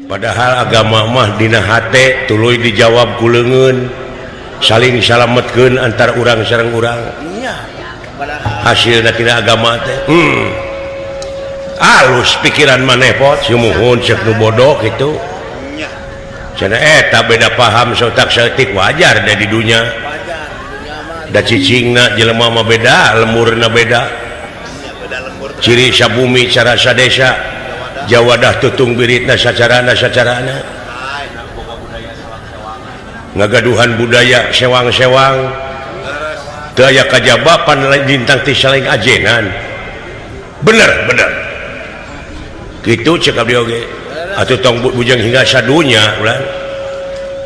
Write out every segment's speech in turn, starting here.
Padahal agama mah dina hate tuluy dijawab ku leungeun, saling salametkeun antar urang sareng urang. Hasilna tina agama teh alus pikiran maneh, Pot. Sumuhun, cek nu bodoh kitu. Cenah eta beda paham sotak saeutik wajar da di dunya. Da cicingna jelema mah beda, lemburna beda. Ciri sabumi cara sadesa jawadah tutung biritna sacarana sacarana ngagaduhan budaya sewang-sewang teu aya kajabapan lintang ti saling ajenan. Bener bener kitu cek abdi oge atuh, tong bujang hingga sadunya ulah.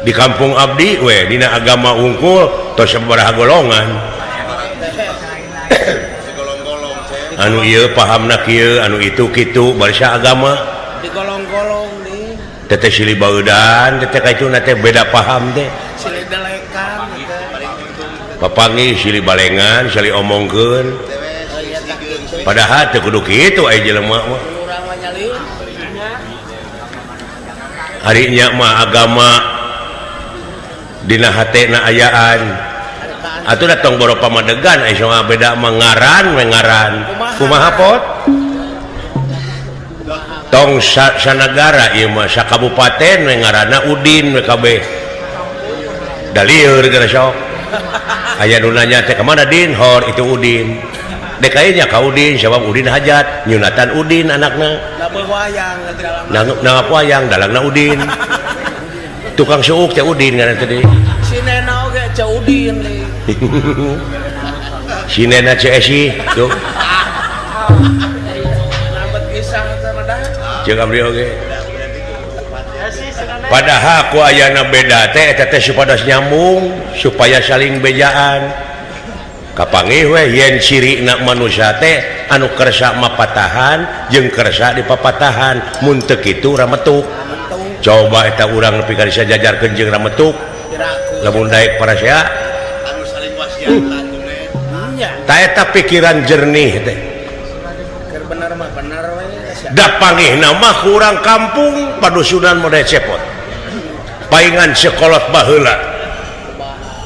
Di kampung abdi we dina agama unggul tos sabaraha golongan anu ieu pahamna kieu, anu itu kitu, barisa agama. Digolong-golong nih. Teteh silih baudan teteh ka itu teh beda paham teh. Silih delekan teh. Papanggih silih balengan, silih omongkeun, padahal teu kudu kitu aya jelema mah. Urang mah nyalin. Ari nya mah agama dina hatena ayaan atuh da tong boro pamadegan aya soal beda mah ngaran we ngaran kumaha, Pot? Tong sanagara ieu mah, sakabupaten we ngaranna Udin we kabeh da lieur geura. Sok aya nu nanya teh, "Ka mana, Din?" "Hor itu Udin." DKI nya ka Udin sabab Udin hajat nyunatan Udin anakna. Nabeuh wayang di dalam. Nang wayang dalangna Udin, tukang suuk teh Udin ngaran tadi. Si Nena oge Ceu Udin nih. Si Nena Ceu Esi tuh. Nambet pisang sama dah. Jeung abdi oge padahal ku ayana beda teh eta teh supados nyambung, supaya saling bejaan. Kapanggih we yen cirina manusia teh anu kersa mapatahan jeung kersa dipapatahan. Mun teu kitu rametuk. Coba eta urang nepi ka disajajarkeun jeung rametuk. Piraku. Lamun daek parasea. Anu saling wasiatan. Nya. Ta eta pikiran jernih teh. Keur bener mah bener we sia. Da panggihna mah ku urang kampung padusunan model cepot paingan sekolot baheula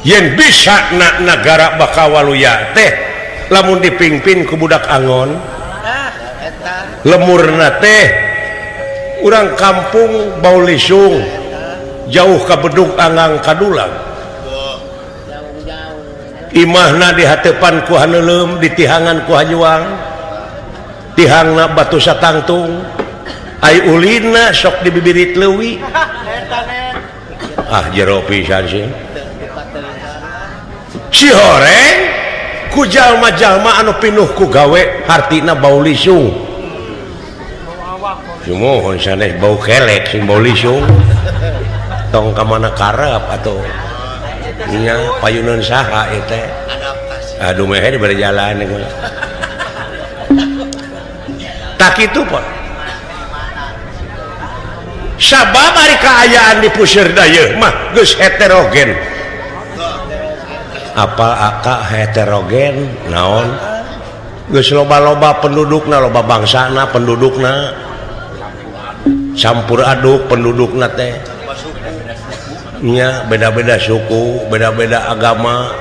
yen bisa na negara bakal waluya teh lamun dipimpin ku budak angon. Ah, eta. Lemurna teh urang kampung bau lisung jauh ka bedug anggang kadulang. Jauh-jauh. Imahna dihatepan ku haneuleum, ditihangan ku hajuang, tihangna batu satangtung, ai ulina sok dibibirit leuwi. Eta net. Ah, jero pisan sih si horeng ku jalma-jalma anu pinuh ku gawe, hartina bau lisung. Sumuhun, sanes bau kelek sing bau lisung. Tong ka mana karep atuh nya, payuneun saha ieu teh? Aduh, meh di jalan tak kitu, Pak. Sabab ari kaayaan di puseur dayeuh mah geus heterogen. Apa aka heterogen naon? Geus loba-loba pendudukna, loba bangsana pendudukna, campur aduk pendudukna teh nya, beda-beda suku, beda-beda agama,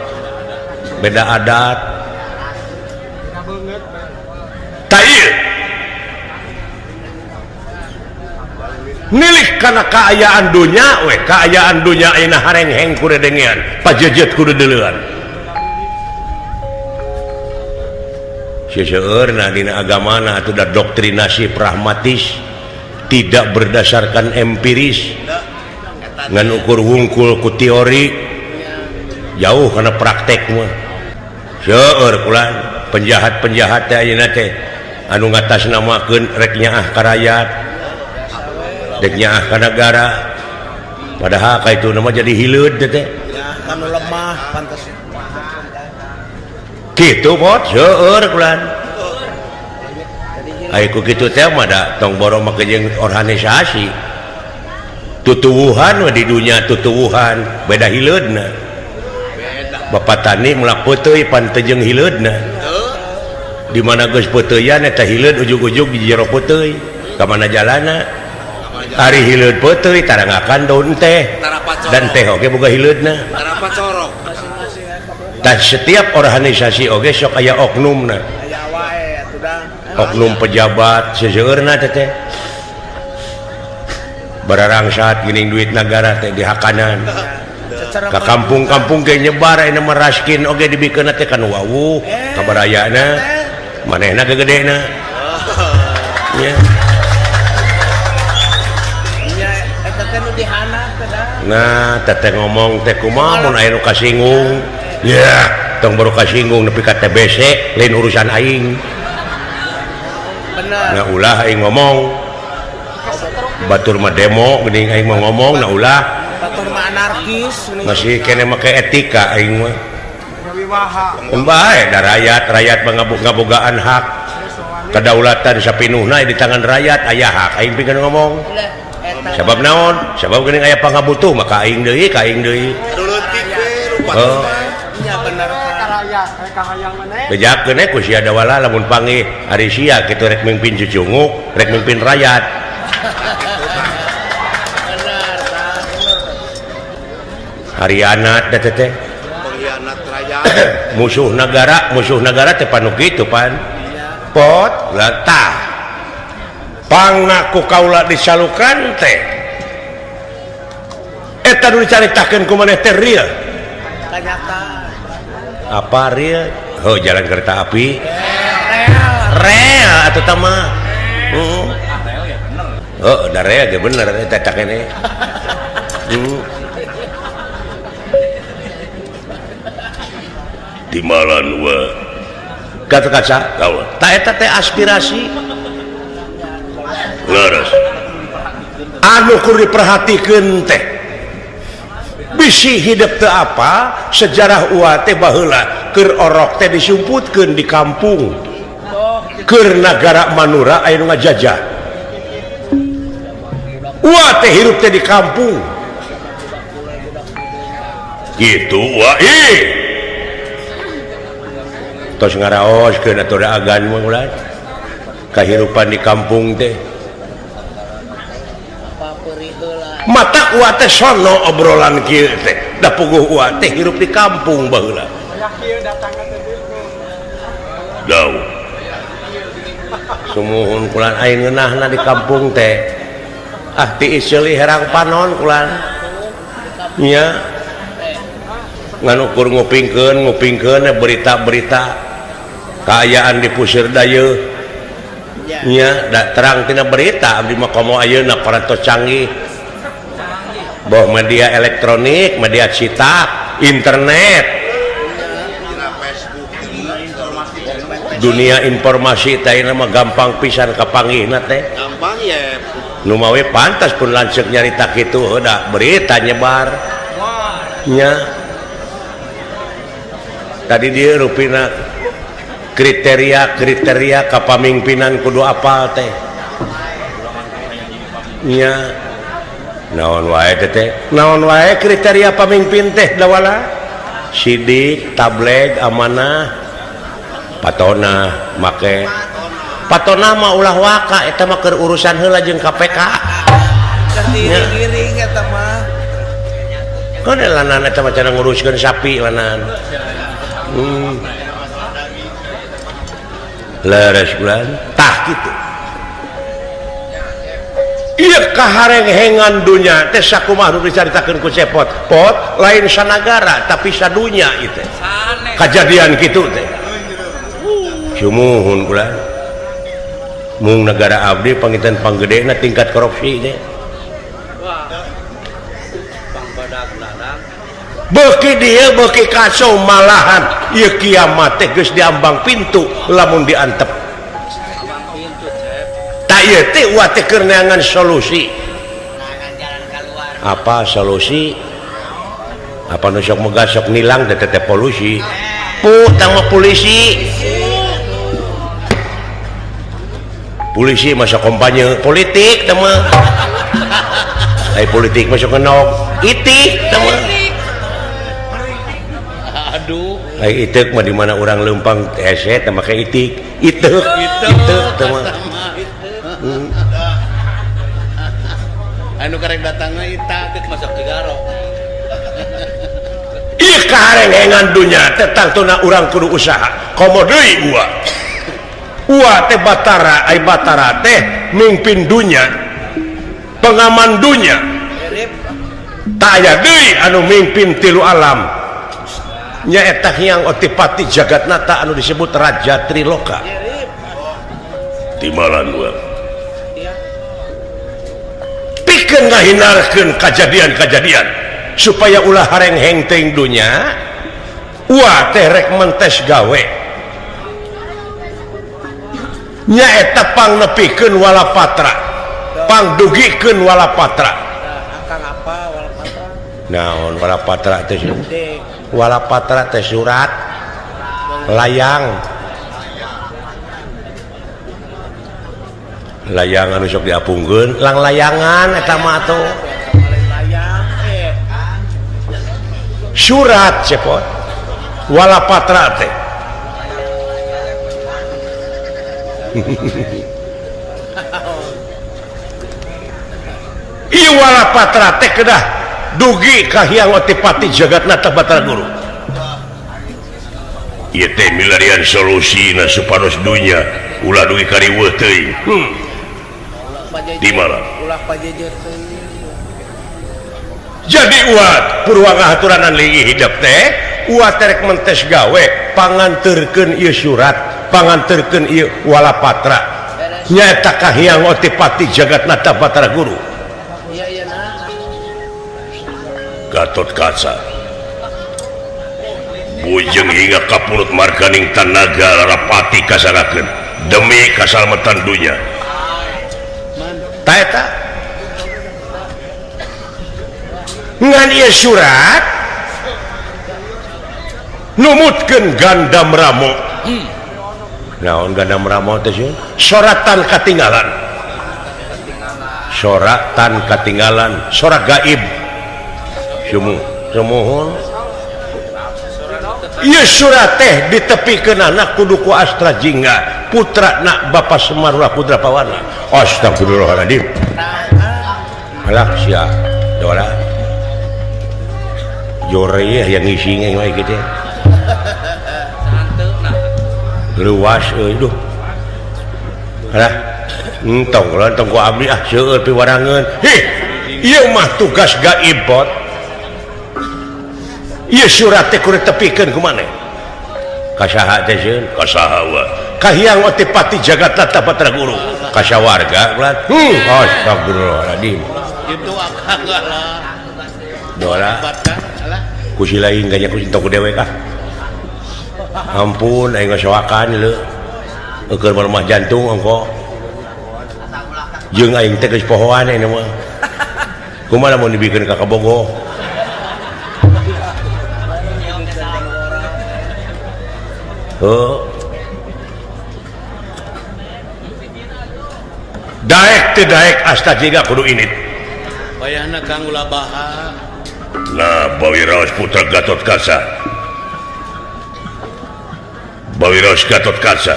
beda adat. Tah ieu nilik kana kaayaan dunya we, kaayaan dunya ayeuna harengheng ku dedengean, pajejet ku deuleuan. Seseueurna dina agamana atuh da doktrinasi pragmatis, tidak berdasarkan empiris, ngan ukur wungkul ku teori, jauh karena praktek mah. Seueur kulan penjahat-penjahat teh ayeuna teh anu ngatasnamakeun rek nyaah ka rakyat, rek nyaah ka nagara, padahal ka itu nama jadi hileud teh teh. Ya, kanu lemah pantes. Kitu, Pot, seueur kulan. Ai ku kitu teh mah da tong boro make jeung organisasi, tutuwuhan we di dunya, tutuwuhan beda hileudna. Bapak tani melak peuteuy pan teu jeung hileudna. Di mana geus peuteuyan eta hileud ujug-ujug di jero peuteuy, ka mana jalana? Ari hileud peuteuy tarangakan daun teh dan teh oge boga hileudna. Dan setiap organisasi oge sok aya oknumna. Oknum pejabat seseueurna teh teh. Bararangsat geuning duit nagara teh dihakanan. Ka kampung-kampung ge nyebar ayeuna mah raskin oge dibikeunna teh kan wawuh kabarayana manehna gegedena. Nya. Nah, teteh ngomong teh kumaha mun aya nu kasinggung. Ya, tong baru kasinggung nepi ka TBC lain urusan aing. Bener. Nah ulah aing ngomong. Batur mah demo geuning aing mah ngomong nah ulah. Batur mah anarkis masih kene make etika aing mah. Bae da rakyat, rakyat mah ngabogaan hak. Kedaulatan sapinuhna di tangan rakyat aya hak aing pikeun ngomong. Sabab naon? Sabab geuning aya pangabutuh maka aing deui, ka aing deui. Oh. Bejakeun ku sia dawala lamun panggih ari sia kitu rek mimpin cucunguk, rek mimpin rakyat. Harianat teh teh. Pengkhianat rakyat. Musuh negara teh panu kitu pan. Pot lah tah. Pangna ku kaula disalukan teh. Eta nu dicaritakeun ku maneh teh real. Apa real? Oh, jalan kereta api. Rel atuh tah mah. Heeh. Oh, da rel ge bener eta cak ini. Timalan we. Kaca-kaca kaula. Ta eta teh aspirasi. Leres. Anu kudu diperhatikeun teh. Bisi hidup teu apa sejarah ua teh baheula keur orok teh disumputkeun di kampung. Keur nagara Manura aya nu ngajajah. Ua teh hirup teh di kampung. Gitu ua ih. Tos ngaraoskeun atuh da agan mah ulah. Kahirupan di kampung teh. Mata ua teh sono obrolan kieu teh. Da puguh ua teh hirup di kampung baheula. Jauh. Sumuhun kulan aing ngeunahna di kampung teh. Ah tiis seuli herang panon kulan. Nya. Ngan ukur ngupingkeun berita-berita kaayaan di Pusir Dayeuh. Nya da terang tina berita abdi mah komo ayeuna parantos canggih. Boh media elektronik, media cetak, internet, dunia informasi teh mah gampang pisan kapanggihna teh. Gampang ye. Nu mawe pantas pun lanceuk nyarita kitu heuda berita nyebar. Nya. Tadi dia rupina kriteria kapamimpinan kudu apal teh. Nya. Naon wae teh? Naon wae kriteria pamimpin teh dawala? Sidik, tableg, amanah, patona make. Patona mah ulah waka eta mah keur urusan heula jeung KPK. Giring-giring eta mah. Keun lanan eta mah cara nguruskeun sapi lanan. Leres bulan tah kitu. Ieu kaharenghengan dunya teh sakumaha nu dicaritakeun ku Cepot. Pot lain sanagara tapi sadunya ieu teh. Kajadian kitu teh. Sumuhun kula. Mung negara abdi panginten panggedena tingkat korupsi teh. Beuki dieu beuki kacau malahan ieu kiamat teh geus diambang pintu lamun diantep. Tak ieu teh ulah teh keur neangan solusi. Apa solusi? Apa nu sok megah sok nilang teh teh polusi. Puh tang mah polisi. Polisi masa kampanye politik teh mah. Ai politik mah sok ngenog itik teh mah. Aduh. Ai itik mah di mana urang leumpang hese teh make itik. Itik, itik teh mah. Anu karek datangna ita geus masuk Cigaro. Ieu kaharenghengan dunya teh tangtuna urang kudu usaha. Komo deui ua. Ua teh Batara, ai Batara teh mimpin dunya. Pengaman dunya. Tak aya deui anu mimpin tilu alam. Nyaeta Hyang Otipati Jagatnata anu disebut Raja Triloka. Timalan ua. Pikeun ngahindarkeun kajadian-kajadian supaya ulah harengheng teuing dunya, ua teh rek mentes gawe. Nyaeta pangnepikeun walapatra, pangdugikeun walapatra. Akang apa walapatra? Naon walapatra teh? Walapatra teh surat layang. Layang anu sok diapungkeun, lang layangan eta mah atuh. Surat cepot walapatra teh. Ieu walapatra teh kedah dugi ka Hyang Otipati Jagatnata Batara Guru. Ieu teh milarian solusina supados dunya ulah dugi ka riweuh teuing. Di mana? Ulah pajejer teuing. Jadi uat purwa ngahaturanan linggih hidep teh uat terek mentes gawe panganterkeun ieu surat, panganterkeun ieu walapatra. Nyaeta ka Hyang Otipati Jagatnata Batara Guru. Gatot Kaca bujeng hingga kapurut marganing tanaga larapati kasarakeun demi kasalmetan dunya. Ta eta ngan ieu surat numutkeun Gandam Ramo. Naon Gandam Ramo teh sieun? Soratan katinggalan. Soratan katinggalan, sorak gaib. Sumuhun. Ieu surat teh ditepikeun anak kudu ku Astra Jingga, putra nak Bapak Semar Putra Pawana. Astagfirullahaladzim. Alah sia, dola. Jore yang ngisi wae kitu. Luas euy duh. Alah, entong lah entong ku abdi ah seueur piwarangeun. Hih, ieu mah tugas gaib bot. Ieu surat teh kudu tepikeun ku maneh. Ka saha teh sieun? Ka saha wa? Ka Hyang Otipati Jagatnata Batara Guru. Ka sawarga ulah. Astagfirullahaladzim. Kitu akang lah. Dola. Ku si lain ganya ku cinta ku dewek ah. Ampun aing ngasoakan leu. Eukeun rumah jantung ongko. Jeung aing teh geus pohoan aing mah. Kumaha lamun dibikeun ka Kabogoh? Heuh. Daek teu daek asta jiga kudu init. Wayahna Kang ulah baha. Nah, Bawiraos putra Gatot Kaca. Bawiraos Gatot Kaca.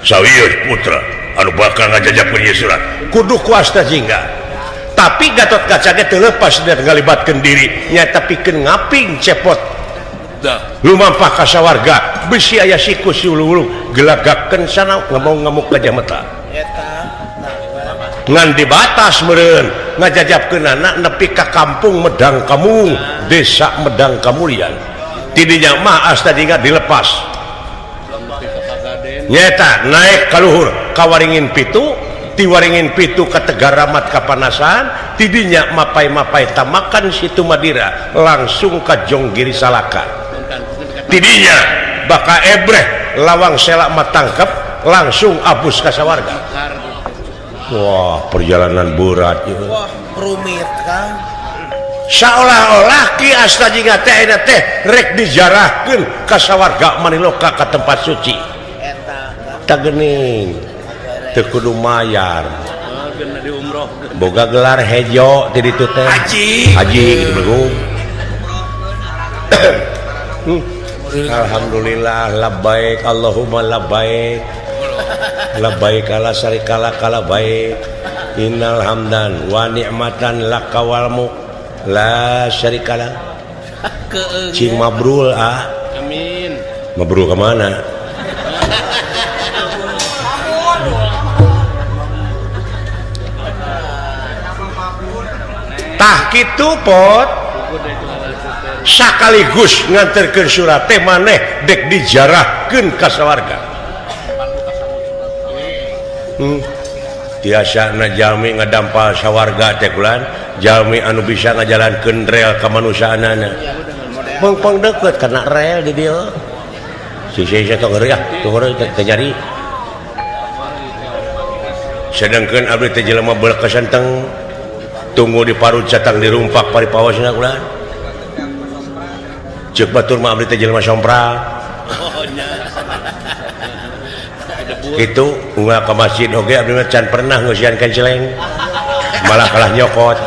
Sawios putra anu bakal ngajajakeun ieu surat. Kudu ku asta jingga. Tapi Gatot Kaca ge teu lepas dari ngalibatkeun diri, nyaeta pikeun ngaping cepot. Lumampah ka sawarga, bisi aya siku siulu gelagakeun sana ngamuk-ngamuk gajah mata. Ngan dibatas meureun ngajajabkeun anak nepi ka kampung Medang Kamung, desa Medang Kamulian. Tidinya mah asta jingga dilepas. Nyata naik ka luhur ka Waringin Pitu, ti Waringin Pitu ka Tegaramat kapanasan, tidinya mapai-mapai tamakan Situ Madira langsung ka Jonggiri Salaka. Tidinya baka ebreh lawang selak matangkep langsung abus ka sawarga. Wah, perjalanan berat ya. Wah, rumit kan. Seolah-olah Ki Asta Jingga teh ayeuna teh rek dijarahkeun ka sawarga Maniloka ka tempat suci. Eta tah geuning teu kudu mayar. Boga gelar hejo ti ditu teh. Haji. Haji gitu. Alhamdulillah labbaik Allahumma labbaik. Labbaik la syarika lak labbaik. Innal hamdan wa ni'matan laka wal mulk la syarika lak. Cing mabrul ah. Amin. Mabrul ke mana? Tah kitu pot sakaligus nganterkeun surat teh maneh dek dijarahkeun ka sawarga. Tiasa na jalmi ngadampal sawarga teh kulan jalmi anu bisa ngajalankeun rel kamanusiaanana. Pengpeng deket kana rel di dieu. Si si tong heureuy ah, tong heureuy teh nyari. Sedangkeun abdi teh jelema beulkeun tunggu di parut catang dirumpak paripawasna kulan. Ceuk batur mah abdi teh jelema sompral. Gitu unggal ka masjid oge abdi mah can pernah ngeusian kenceleng. Malah kalah nyokot.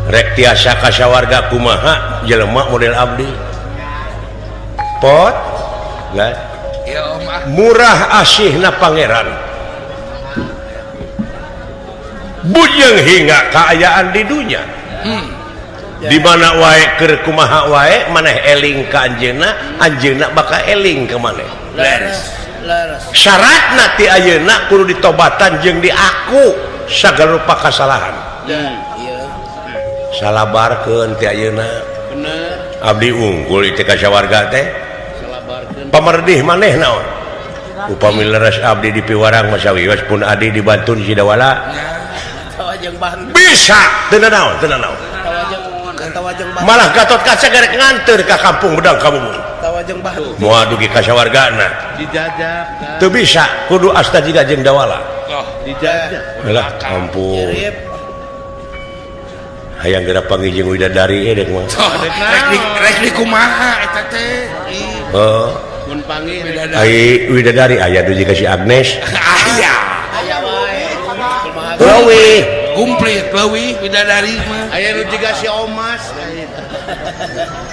Rek tiasa ka sawarga kumaha jelema model abdi. Pot murah asihna pangeran. Bujeng hingga kaayaan di dunya. Di mana wae keur kumaha wae maneh eling ka anjeunna, anjeunna bakal eling ka maneh. Leres. Leres. Syaratna ti ayeuna kudu ditobatan jeung diaku sagala rupa kasalahan. Ieu. Salabarkeun ti ayeuna. Bener. Abdi unggul teh ka sawarga teh. Salabarkeun. Pamerdih maneh naon? Upami leres abdi di piwarang masawios pun adi dibantun Sidawala. Bisa teu naon, teu naon. Malah Gatot Kaca garek nganteur ka kampung Bedang Kabumun. Moal dugi ka sawargana. Dijajah. Teu bisa kudu asta jiga jeung Dawala. Oh, dijajah. Lah ampun. Hayang geura panggih jeung widadari dek mah. Rek di kumaha eta teh? Heeh. Mun panggih ai widadari aya dugi ka si Agnes. Aya. Aya wae. Leuwih komplit leuwih widadari mah. Aya nu jiga si Omas.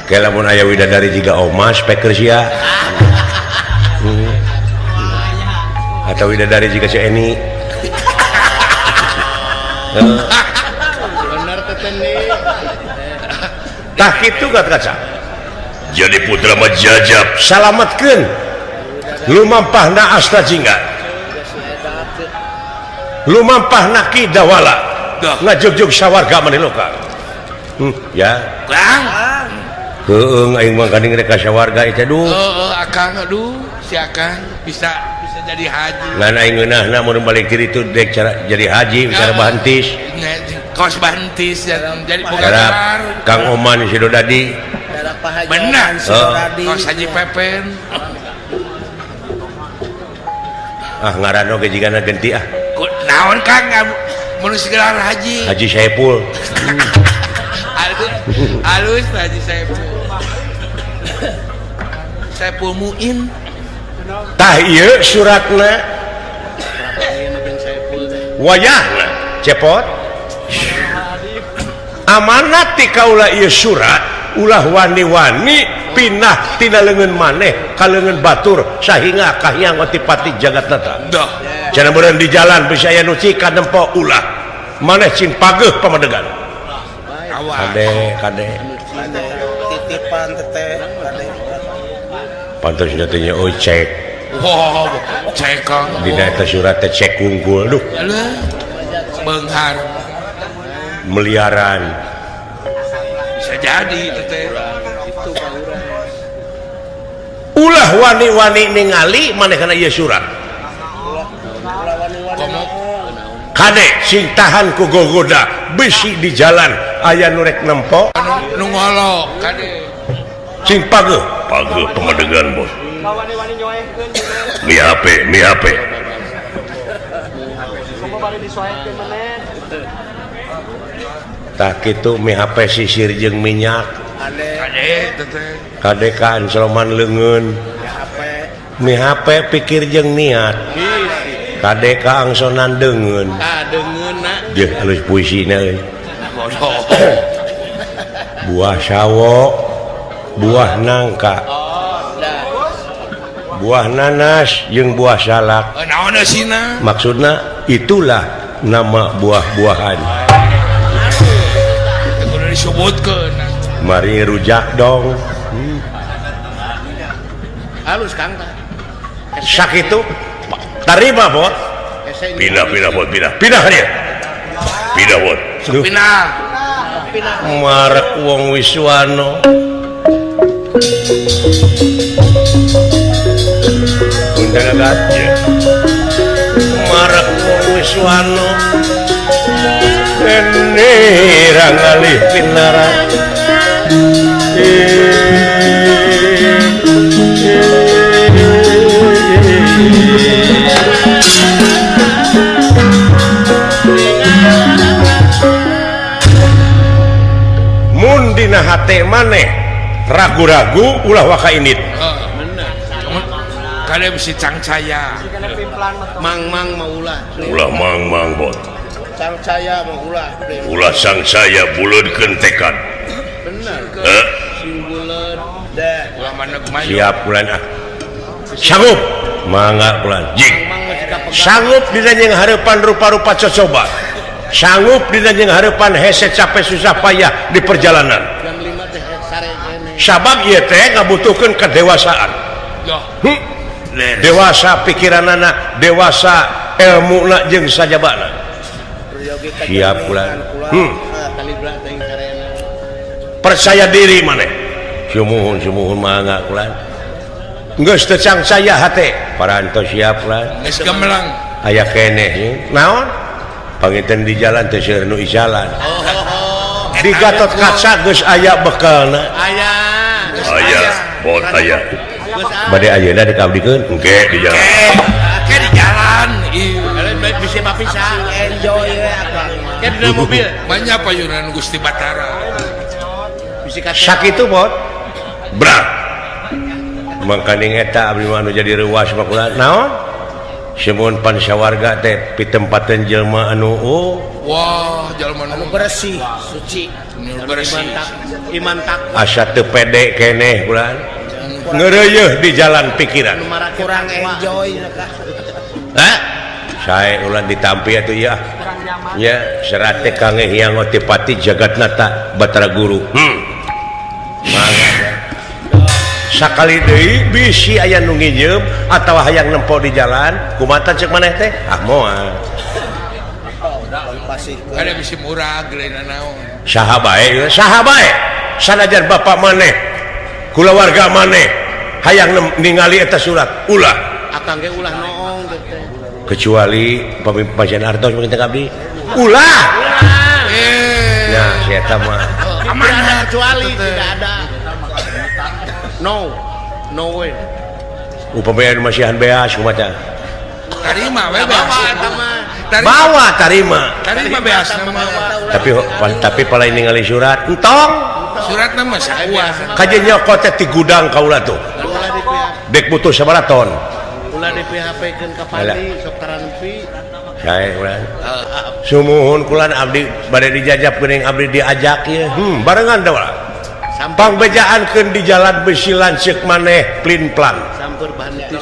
Ke lamun aya widadari jiga Omas peker sia. Atau widadari jiga si Eni. Bener teh nih. Tah kitu Gatot Kaca. Jadi putra mah jajab salametkeun lumampahna asta jingga. Lumampahna Ki Dawala ngajugjug sawarga maniloka. Ya. Kang. Heueung aing mah gandeng rek ka sawarga ieu teh duh. Heeh, akang aduh, si akang bisa jadi haji. Ngan aing ngeunahna mun balik diri itu dek cara jadi haji cara bahantis. Kos bahantis jadi boga gelar. Kang Oman Sidodadi. Benar. Kos Haji Pepen. Ah ngaran oge jigana genti ah. Naon Kang mun gelar haji? Haji Saipul. Alus Haji Saipul. Saipul Muin. Tah ieu suratna. Wayahna cepot. Amanat ti kaula ieu surat ulah wani-wani pinah tina leungeun maneh ka leungeun batur sahingga kahiyang otipati jagat nata. Cenah meureun di jalan bisa aya nu cika nempo ulah maneh cing pageuh pamadegan. Kade kade titipan teteh kade. Pantes teh nya euy cek. Wow, cek Kang. Dina eta surat teh cek unggul duh. Beunghar miliaran. Bisa jadi teteh. Ulah wani-wani ningali maneh kana ieu surat. Kade sing tahan ku gogoda bisi di jalan aya nu rek nempo nu ngolok kade sing pageuh pageuh pamadegan bos. Mi HP mi HP tah kitu mi HP sisir jeung minyak kade teteh kade kan soloman leungeun mi HP pikir jeung niat kade ka angsonan deungeun. Ah deungeunna. Jeung alus puisina euy. Buah sawo, buah nangka. Buah nanas jeung buah salak. Naon eusina? Maksudna itulah nama buah-buahan. Teu kudu disebutkeun. Mari rujak dong. Halus Kang. Sakitu tarima bot. Pindah pindah bot pindah. Pindah ka dieu. Pindah bot. Pindah. Marek wong Wiswano. Marek wong Wiswano. Nira ngalih pinara. Mun dina hate maneh ragu-ragu ulah waka init. Kade bisi cangcaya. Mang-mang maulah. Ulah mang-mang bot. Cangcaya maulah. Ulah sangsaya buleudkeun tekad. Bener. Sing buleud. Ulah maneg mayu. Siap bulan ah. Sanggup. Mangga bulan. Jing. Sanggup dina jeung hareupan rupa-rupa cocoba. Sanggup dina jeung hareupan hese capek susah payah di perjalanan. Jam 5 teh sare keneh. Sabab ieu teh ngabutuhkeun kedewasaan. Dewasa pikiranana, dewasa ilmuna jeung sajabana. Siap bulan. Percaya diri maneh. Sumuhun sumuhun mangga bulan. Geus teu cangcaya hate, parantos siap bulan. Geus gemelang. Aya keneh naon? Panginten di jalan teh seueur nu icalan. Di Gatot Kaca geus aya bekalna. Aya. Aya, bot aya. Bade ayeuna dikabdikeun engke di jalan. Engke di jalan. Ieu bisa papisah enjoy we akang. Ke di dalam mobil. Banyak payunan Gusti Batara. Sakitu bot. Brak. Mangkaning eta abdi mah anu jadi reuas mah kula naon? Semun pansawarga teh pitempateun jelema anu oh. Wah, jelema anu bersih, suci, bersih. Iman takwa. Asa teu pede keneh kula. Ngeureuyeih di jalan pikiran. Kurang enjoy Hah? Sae ulah ditampi atuh ya. Ya, serat teh kange Hyang Otipati Jagatnata Batara Guru. Mangga. Sakali deui bisi aya nu nginjeum atawa hayang nempo di jalan, kumaha cek maneh teh? Ah moal. Ada bisi murah geuleuh naon. Saha bae, saha bae. Sanajan bapak maneh, kulawarga maneh hayang ningali eta surat, ulah. Akang ge ulah noong teh. Kecuali pamimpin artos mungkin teh abdi. Ulah. Nah, si eta mah. Amanah kecuali tidak ada. No. No way. Upamana masihan beas kumaha? Tarima we beas. Bawa tarima. Tarima beas mah. Tapi palai ningali surat entong. Suratna mah sakuah. Kaje nyokot teh ti gudang kaula tuh. Dek butuh sabaraha ton. Ulah di PHP-keun ka Pandi sok taranpi. Sae ulah. Sumuhun kulan abdi bade dijajab geuning abdi diajak ieu. Barengan da ulah. Pangbejaankeun di jalan besi lanceuk maneh plin-plan. Sampur bantis.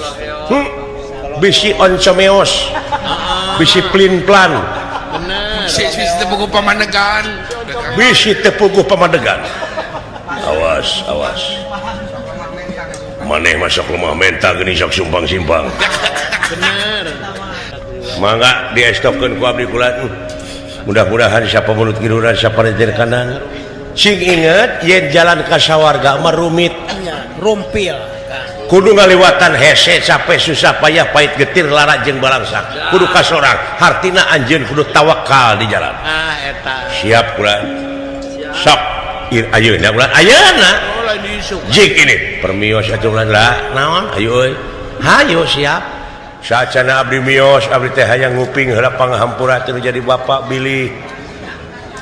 Bisi oncomeos. Bisi plin-plan. Bener. Bisi teu puguh pamadegan. Bisi teu puguh pamadegan. Awas, awas. Maneh masuk lemah menta geuning sok sumpang-simpang. Bener. Mangga diestokeun ku abdi kula. Mudah-mudahan siapa mulut kiduran siapa rejer kanan. Sing inget yen jalan ka sawarga mah rumit, rumpil. Kudu ngaliwatan hese capek susah payah pahit getir lara jeung balangsak. Kudu kasorang, hartina anjeun kudu tawakal di jalan. Ah eta. Siap kula. Sok ayeuna kula ayeuna. Jik ini permios atuh lah naon ayo euy. Hayo siap. Saacana abdi mios abdi teh hayang nguping heula panghampura teu jadi bapak bilih.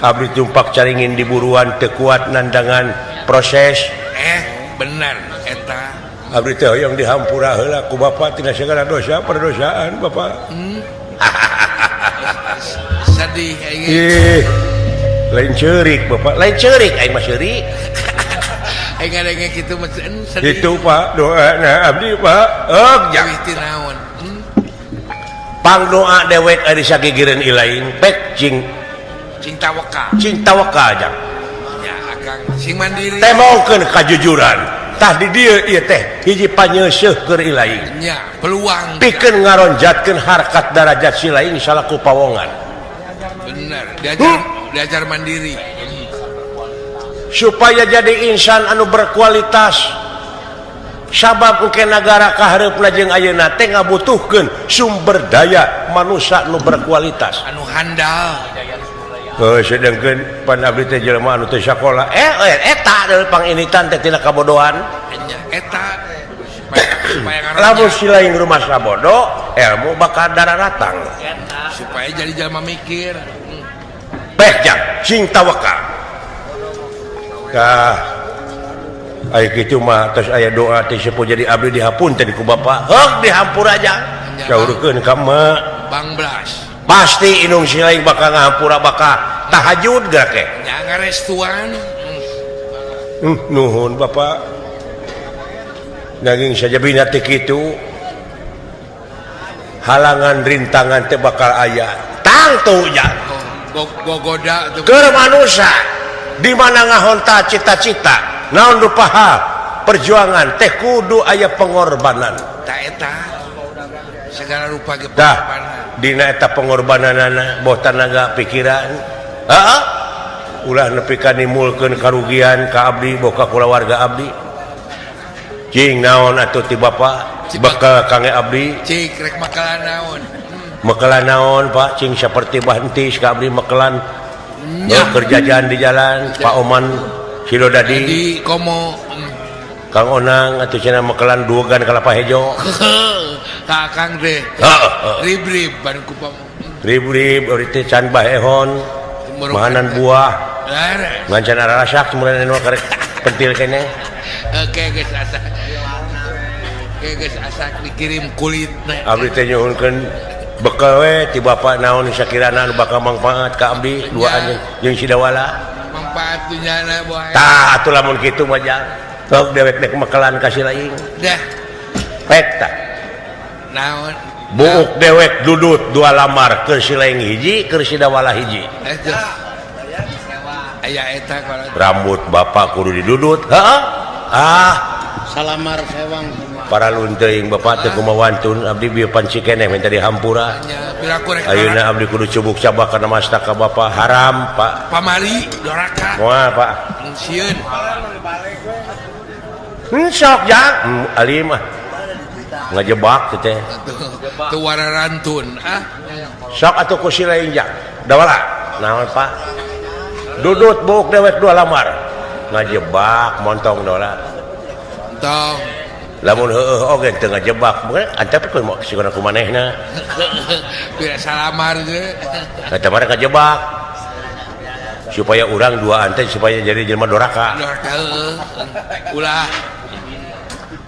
Abdi tumpak caringin di buruan teu kuat nandangan proses. Bener eta. Abdi teh hoyong dihampura heula ku bapak tina segala dosa perdosaan bapak. Sedih aing. Ih, lain ceurik bapak, lain ceurik aing mah seurik. Aing kitu mah sedih. Itu Pak doa abdi Pak. Jauh ti naon. Pang doa dewek ari sagigireun ilaing pek cing cing tawakal. Cing tawakal jang. Ya akang sing mandiri. Teh maukeun kajujuran. Tah di dieu ieu teh hiji panyeuseuh keur ilaing. Nya peluang. Pikeun ngaronjatkeun harkat darajat si laing salaku pawongan. Bener, diajar mandiri. Supaya jadi insan anu berkualitas. Sabab engke nagara kahareupna jeung ayeuna teh ngabutuhkeun sumber daya manusia nu berkualitas. Anu handal. Heuh sedengkeun pan abdi teh jelema anu teu sakola. Eta deui panginitan teh tina kabodohan. Nya eta supaya lamun si lain rumah sabodo, ilmu bakal dararatang. Supaya jadi jelema mikir. Pek jang sing tawakal. Tah aya kitu mah tos aya doa teh sepuh jadi abdi dihapunten ku bapa. Heuk dihampura jang. Saurkeun ka emak. Bang Blas. Pasti indung si lain bakal ngahampura bakal tahajud gerak ke. Nya ngarestuan. Nuhun bapak. Daging sajabina teh kitu. Halangan rintangan teh bakal aya. Tangtu jang. Gogoda tuh. Keur manusia di mana ngahonta cita-cita, naon rupa hal perjuangan teh kudu aya pengorbanan. Ta eta segala rupa ge pengorbanan. Dina eta pengorbananana boh tanaga pikiran. Heeh. Ulah nepi ka nimulkeun karugian ka abdi boh ka kulawarga abdi. Cing naon atuh ti bapa bekal kangge abdi. Cik rek makalan naon? Mekelan naon Pak cing saperti bantis ka abdi mekelan. Kerjaan di jalan Pak Oman Sidodadi di komo Kang Onang atuh cenah mekelan duogan kalapa hejo. Ka Kang teh. Rib-rib ban ku rib-rib euy teh can bahehon. Mahanan buah. Ngan can arasak kemudian anu karek pentil keneh. Oke geus asak. Oke geus asak dikirim kulitna. Abdi teh nyuhunkeun bekal we ti bapa naon sakirana anu bakal mangfaat ka abdi duaan jeung Sidawala. Mangfaat dunyana boh. Tah atuh lamun kitu mah jang. Sok dewek dek mekelan ka si laing. Dah. Pek tah. Naon? Buuk dewek dudut dua lamar keur si laing hiji keur Sidawala hiji. Aya eta rambut bapak kudu didudut. Heeh. Ah, salamar sewang para lunteuing bapak teu kumaha wantun abdi bieu panci keneh minta dihampura. Ayeuna abdi kudu cubuk cabak kana masta ka bapak haram Pak. Pamari doraka. Moal Pak. Sieun. Sok jang alim ah. Ngajebak teh. Teu wararantun ah. Sok atuh ku si lain jang. Dawala. Naon Pak? Dudut buuk dewek dua lamar. Ngajebak montong dawala. Tong. Lamun heueuh oge teu ngajebak, antep kudu sigana ku manehna. Pira salamar ge. Eta mah ngajebak. Supaya urang duaan teh supaya jadi jelema doraka. Doraka heueuh. Ulah.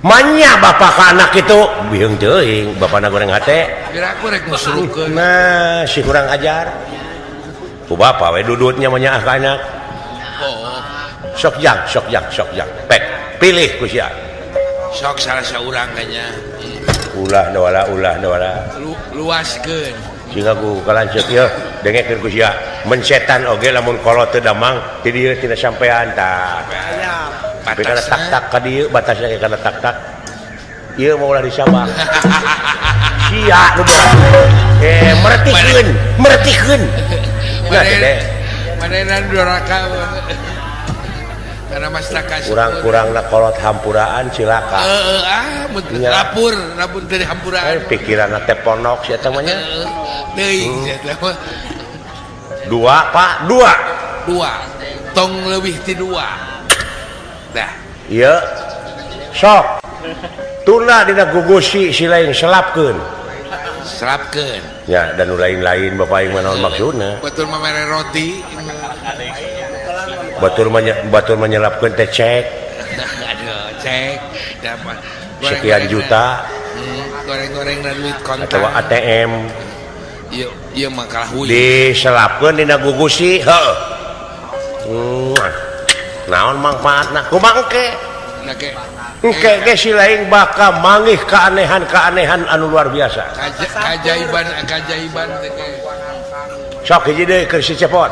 Manya bapak ka anak itu biheung teuing, bapana goreng hate. Pira aku rek ngusurukeun. Nah, si kurang ajar. Ku bapa we dudutnya mah nyaah ka anak. Oh. Sok jang, sok jang, sok jang. Pek, pilih ku sia. Sok salah saurang kayaknya. Ulah dawala, ulah dawala. Luaskeun. Sehingga ku kalanceuk ieu dengekeun ku sia. Mensetan oge lamun kolot teu damang ti dieu tina sampean tah. Tapi kana tak-tak ka dieu batasna ge kana tak-tak. Ieu mah ulah disabak. Sia nu mertikeun, mertikeun. Manehna doraka. Karena masyarakat kurang-kurangna kolot hampuraan cilaka. Heeh ah mun lapur, lapur dari hampuraan. Pikiranna teh ponok sia teh mah nya. Teuing sia teh mah. Dua Pak, dua. Dua. Tong leuwih ti dua. Dah. Ieu sok. Tuna dina gugusi si lain selapkeun. Selapkeun. Ya dan nu lain-lain bapak aing mah naon maksudna. Batur mah mere roti. Batur menyelapkeun teh cek. Aduh, cek. Sekian juta. Goreng-goreng duit kontan. Atau ATM. Ieu ieu mah kalah huy. Diselapkeun dina gugusi, heuh. Naon mangfaatna? Kumaha engke? Engke ge si lain bakal manggih keanehan-keanehan anu luar biasa. Kajaiban-kajaiban teh. Sok hiji deui keur si Cepot.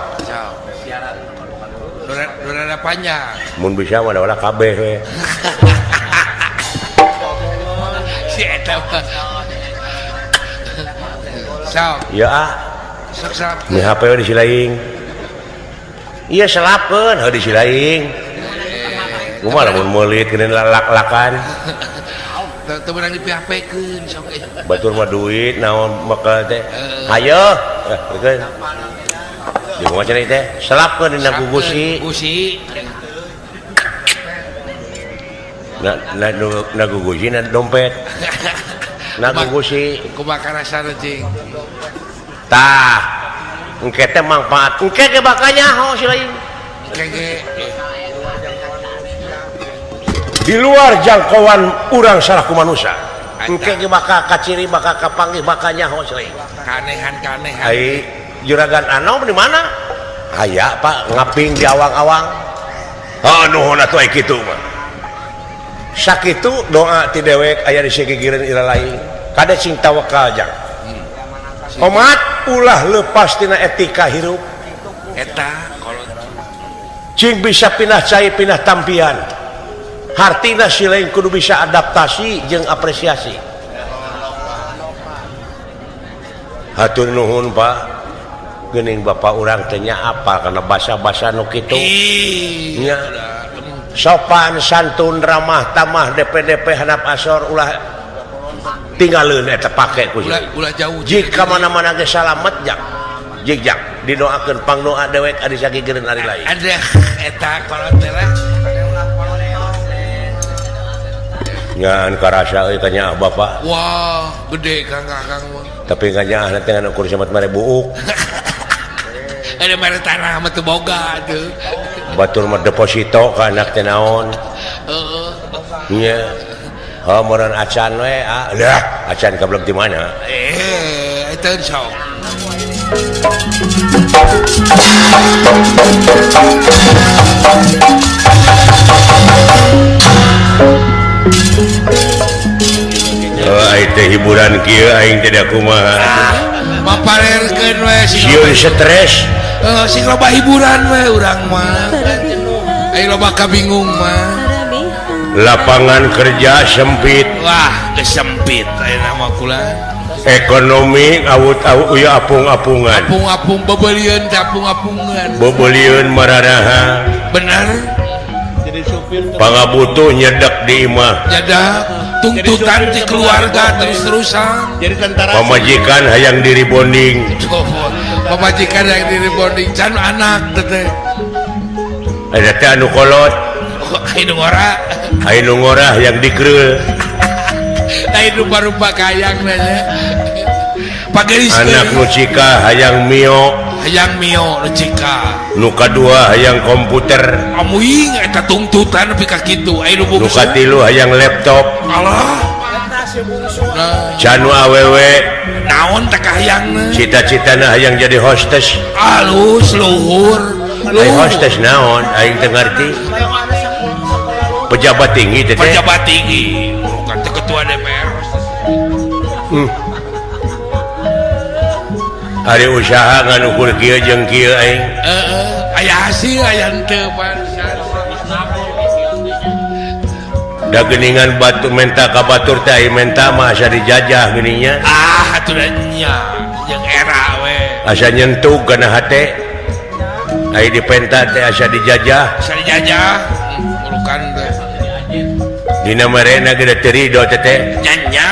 Durana panjang. Mun bisa mah da kabeh we. Si eta mah. Sok. Ya ah. Sok sok. Ni HP we di si lain. Iya selapkeun heuh di si lain. Kumaha lamun meulit geuning lalak-lakan. Teu meunang di PHP-keun sok. Batur mah duit naon bakal teh. Hayo, keun. Di kumaha cenah teh? Selapkeun dina gugusi. Gugusi. Na na na gugusi na dompet. Na gugusi. Kumaha karasana cing? Tah. Engke teh mangfaat. Engke ge bakal nyaho si lain. Engke ge di luar jangkauan urang salaku manusia. Engke ge bakal kaciri, bakal kapanggih, bakal nyaho si lain. Kanehan-kanehan. Ai juragan Anom di mana? Aya Pak ngaping di awang-awang. Oh nuhun atuh ai kitu mah. Sakitu doa ti dewek aya di sigigireun ira lain. Kade sing tawakal jang. Omat ulah lepas tina etika hirup. Eta kolot. Cing bisa pindah cai pindah tampian. Hartina si lain kudu bisa adaptasi jeung apresiasi. Hatur nuhun Pak. Geuning bapak urang teh nya apal kana basa-basa nu kitu. Nya. Sopan santun ramah tamah DPDP handap asor ulah tinggaleun eta pake ku ulah jauh. Jika mana-mana ge salamet jang. Jig jang didoakeun pangdoa dewek ari sagigireun ari lain. Ada eta kolot teh lah. Ngan karasa euy ka bapak. Wah, gede Kang Kakang mah. Tapi kanyaah teh ngan ukur samat mare buuk. Ada mere tanah mah teu boga atuh. Batur mah deposito ka anak teh naon. Heeh. Nya. Oh, meureun acan we, ah. Lah, acan kablek di mana? Eta sok. Oh, ai teh hiburan kieu aing teh da kumaha. Maparerkeun we sieun stres. Heuh, sing loba hiburan we urang mah. Ai loba kabingung mah. Lapangan kerja sempit. Wah, geus sempit ayeuna mah kula. Ekonomi awut-awut uya apung-apungan. Apung-apung bebelieun teh apung-apungan. Bebelieun mararaha. Bener. Jadi supir pangabutuh nyedek di imah. Nyedak tuntutan di keluarga terus-terusan. Jadi tentara. Pamajikan hayang diri bonding. Pamajikan hayang diri bonding can anak teh. Eta teh anu kolot. Ai nu ngora. Ai nu ngora hayang dikereul. Ai rupa-rupa kayang nanya. Pagelis anak nu cika hayang mio. Hayang mio nu cika. Nu kadua hayang komputer. Amuing eta tuntutan nepi ka kitu. Ai nu bungsu. Nu katilu hayang laptop. Alah. Nah. Canu awewe naon teh kahayangna? Cita-citana hayang jadi hostess. Alus luhur. Ai hostess naon? Aing teu ngarti. Pejabat tinggi teh. Pejabat tinggi. Bukan teh ketua DPR. Ari usaha ngan ukur kieu jeung kieu aing. Heeh, aya hasil aya henteu pan. Da geuningan batu menta ka batur teh aya menta mah asa dijajah geuning nya. Ah, atuh da nya jeung era we. Asa nyentuh kana hate. Aya dipenta teh asa dijajah. Asa dijajah, urukan teh. Dina merena ge teu rido teh teh. Nya nya.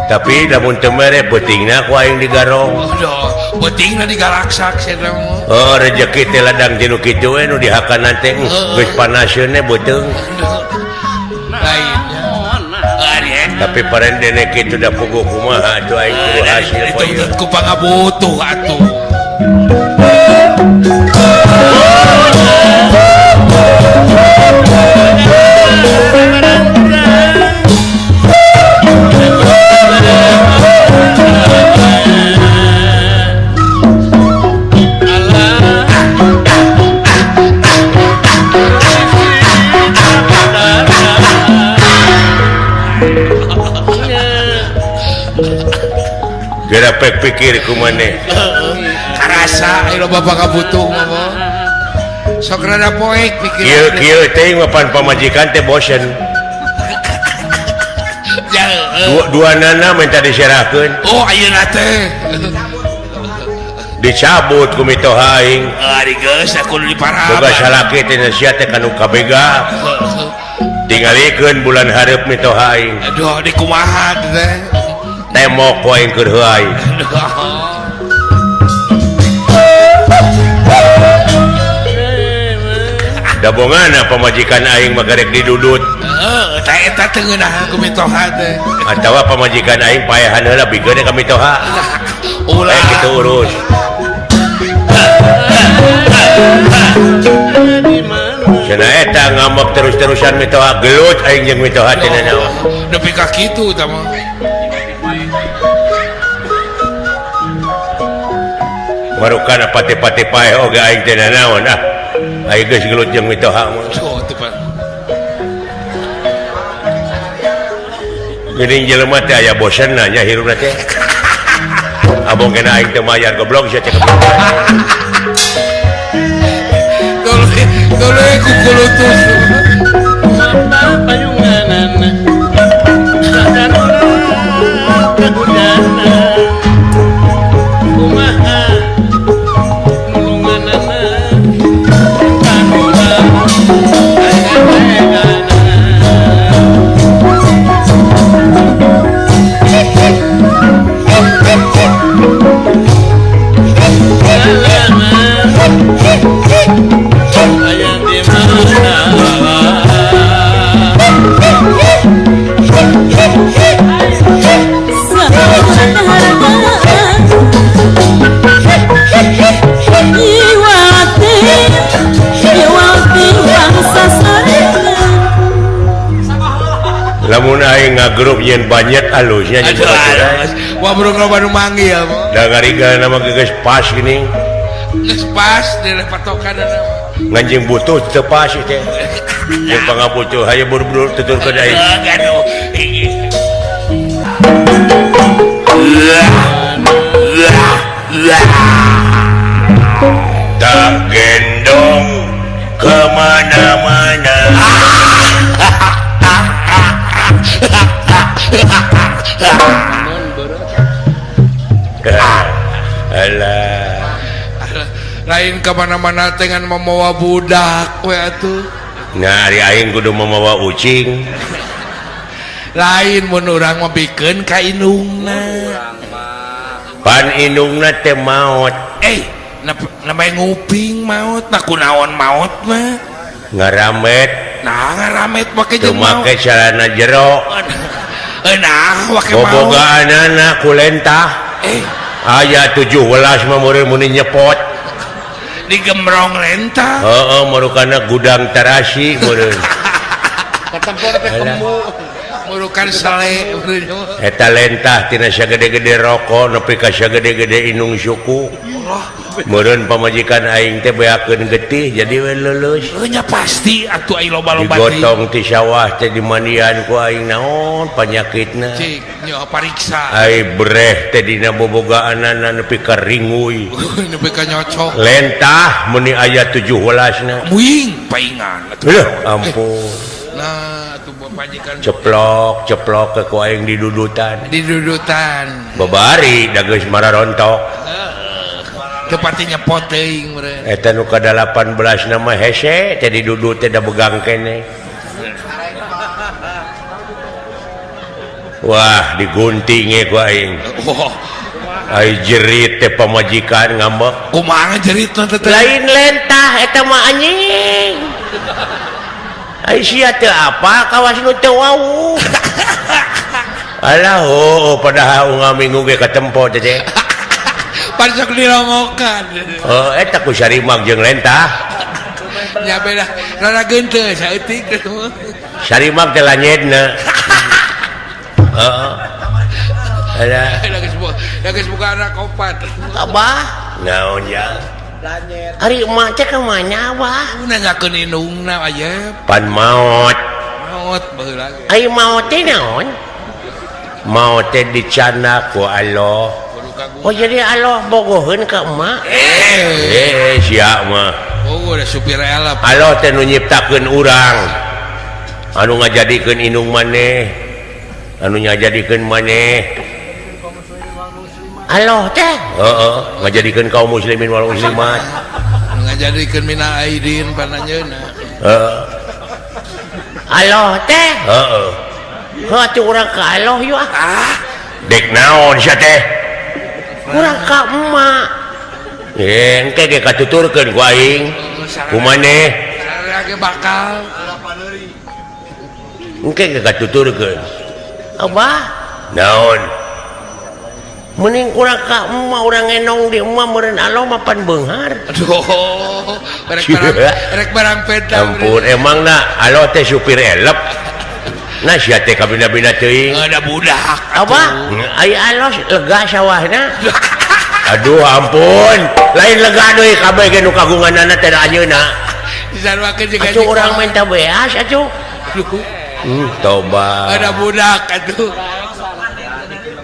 Tapi lamun teu mere peutingna ku aing digarong. Aduh, peutingna digalaksak sia mah. Oh, rejeki teh ladang ti nu kitu we nu dihakanan teh geus panaseun we beuteung. Lainnya. Tapi parendene kitu da puguh kumaha atuh aing kudu hasil poe. Dituntut ku pangabutuh atuh. Efek pikir ku maneh. Karasa aya loba pangabutuh mah. Sok rada poek pikir. Kieu kieu teh pan pamajikan teh bosen. Dua nana minta diserahkeun. Oh ayeuna teh. Dicabut ku mitoha aing. Ari geus kudu diparab. Boga salaki teh sia teh kanu kabega. Tingalikeun bulan hareup mitoha aing. Aduh di kumaha teh. Temok ku aing keur heuay. Dabongana pamajikan aing mah garek didudut. Heeh, tah eta teu ngeunah ku mitoha teh. Atawa pamajikan aing paehan heula bikeun ka mitoha. Ulah kitu urus. Cenah eta ngambek terus-terusan mitoha gelut aing jeung mitoha teh nanaon. Nepi ka kitu tah mah. Marukana pati-pati paeh oge aing teh nanaon ah. Aing geus gelut jeung mitoha mah. Oh, teu pan. Geuning jelema teh aya bosenna nya hirupna teh. Abong kena aing teu mayar goblok sia teh goblok. Tuluy kukulutus. Mata payunganan. Kahudana. Kumaha nulunganana. Kanuna. Lamun aing ngagrup nyeun banyak alusnya jeung baturan. Wah bro loba nu manggil. Da ngariga nama geus pas geuning. Geus pas deuh patokan. Nganjing butuh teu pas teh. Jeung pangabutuh hayu buru-buru tuturkeun aing. Aduh. Tak gendong kemana-mana. Alah. Lain kemana-mana dengan memawa budak we atuh. Nah, ari aing kudu memawa ucing. Lain mun urang mah bikeun ka indungna. Pan indungna teh maot. Namanya nguping maot, nah kunaon maot mah. Ngaramet. Nah, ngaramet make jeung maot. Make celana jero. Nah, wake maot. Bobogaanana ku lentah. Aya 17 mah meureun mun nyepot. Digemrong lentah. Heeh, marukana gudang tarasi meureun. Katempor teh kemu. Murukan sale eta lentah tina sagede-gede rokok nepi ka sagede-gede inung suku. Meureun pamajikan aing teh beakeun getih jadi we leuleus. Nya pasti atuh ai loba-loba teh. Digotong ti sawah teh dimandian ku aing naon panyakitna. Cik nya pariksa. Ai breh teh dina bobogaanana nepi ka ringuy. Nepi ka nyocok. Lentah meuni aya 17 na. Muing paingan atuh. Ampun. Nah, atuh pajikan ceplok ceplok ke ku aing didudutan. Didudutan. Babari da geus mararontok. Teu pati nyepot teuing meureun. Eta nu ka 18 na mah hese teh didudut teh da begang keneh. Wah, digunting ku aing. Oh. Ai jerit teh pamajikan ngambek. Kumaha jeritna teh? Lain lentah eta mah anjing. Ai sia teu apa kawas nu teu wau. Alah oh padahal unggal minggu ge katempo teh teh. Pan sok dirongokan. Oh eta ku sarimak jeung lentah. Nya beda rada geunteus saeutik. Sarimak teh lanyedna. Heeh. Alah. Da geus boga anak opat. Abah naon ya? Ari emak teh ka mana abah? Nanyakeun indungna aya. Pan maot. Maot baheula ge. Ai maot teh naon? Maot teh dicana ku Allah. Oh jadi Allah bogoheun ka emak. Sia mah. Oh udah supir elep. Allah teh nu nyiptakeun urang. Anu ngajadikeun indung maneh. Anu ngajadikeun maneh. Allah teh heeh ngajadikeun kaum muslimin wal muslimat. Anu ngajadikeun minal aidin pananjeunna. Heeh. Allah teh heeh. Heuh atuh urang ka Allah yeuh ah. Dek naon sia teh? Kurang ka emak engke ge katuturkeun ku aing ku maneh sararea ge bakal engke ge katuturkeun abah naon mending kurang ka emak urang ngenong di emak meureun alo mah pan beunghar. Aduh rek barang peta ampun emangna alo teh supir elep nah sia teh kabina-bina teuing ada budak abah aya alos lega sawahna. Aduh ampun lain lega deui kabeh ge nu kagunganana teh anjeunna disaruakeun jeung atuh urang minta beas atuh toba ada budak atuh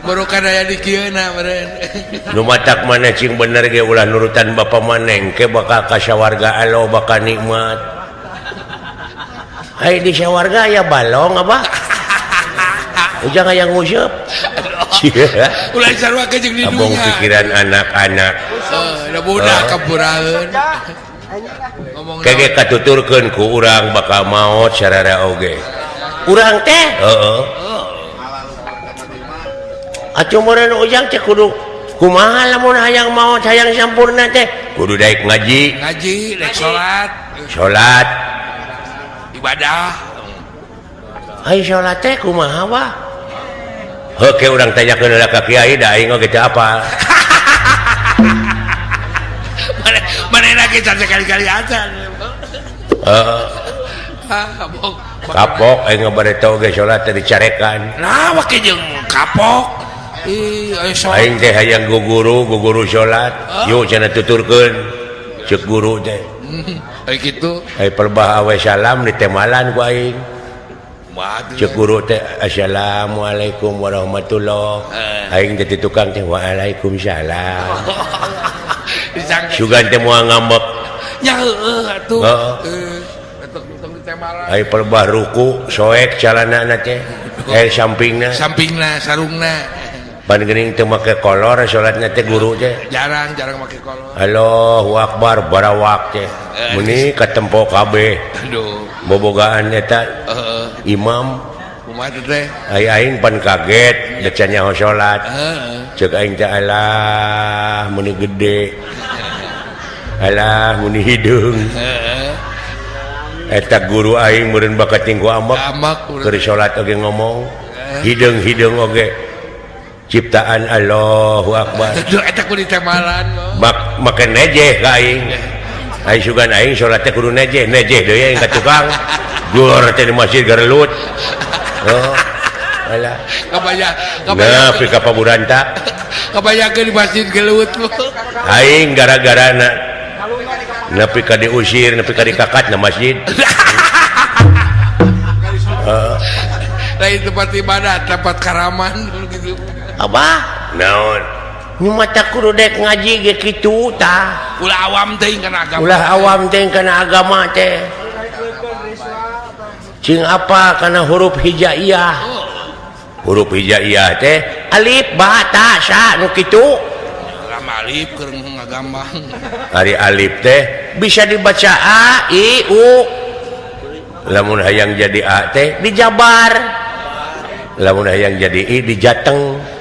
barukan aya di kieuna meureun nu matak maneh cing bener ge ulah nurutan bapa maneh engke bakal ka sawarga alo bakal nikmat. Hai di sawarga aya balong abah. Ujang aya nguseup. Ulah sarua jeung di dunya. Abong pikiran anak-anak. Heuh, da budak kapuraeun. Ngomong kege katuturkeun ku urang bakal maot sararea oge. Urang teh? Heeh. Atuh meureun ujang teh kudu kumaha lamun hayang maot hayang sampurna teh? Kudu daek ngaji. Ngaji, daek salat. Salat. Ibadah. Ai salat teh kumaha wah? Heuh ke urang tanyakeun heula ka kiai da aing oge teu apal. Manehna ge can sekali-kali acan. Heeh. Kapok aing ngabareto oge salat teh dicarekan. Nah, wake jeung kapok. Ih, aya aing teh hayang guguru salat. Yuk cenah tuturkeun ceuk guru teh. Ai kitu. Ai perbah awe salam ditemalan ku aing. Ceuk guru teh assalamualaikum warahmatullah. Aing teh tukang teh waalaikumsalam. Sugan teh moal ngambek. Nya heueuh atuh. Heeh. Ditemalan. Ai perbah ruku soek calanana teh. Sampingna. Sampingna sarungna. Pan geuning teu make kolor salatna teh guru teh. Jarang make kolor. Allahu akbar barawak teh. Meuni katempo kabeh. Aduh. Bobogaan eta imam kumaha teh? Ai aing pan kaget da can nyaho salat. Heeh. Ceuk aing teh alah meuni gede. Alah meuni hideung. Heeh. Eta guru aing meureun bakat ku amak. Keur salat oge ngomong. Hideung-hideung oge. Ciptaan Allahu Akbar. Aduh eta kudu ditemalan. Make nejeh ka aing. Aing sugan aing salat teh kudu nejeh, nejeh deui aing ka tukang. Gor teh di masjid garelut. Oh. Alah. Kabaya nah, pi ka Paburanta. Kabayakeun di masjid gelut. Aing gara-garana nepi ka diusir, nepi ka dikakat na masjid. Lain tempat ibadah, tempat karaman gitu. Abah, naon? Nu mata kudu dek ngaji ge kitu tah. Ulah awam teuing kana agama. Ulah awam teuing kana agama teh. Cing apa kana huruf hijaiyah? Huruf hijaiyah teh alif ba ta sa nu kitu. Lama alif keur ngagambang. Ari alif teh bisa dibaca a i u. Lamun hayang jadi a teh dijabar. Lamun hayang jadi i dijateng.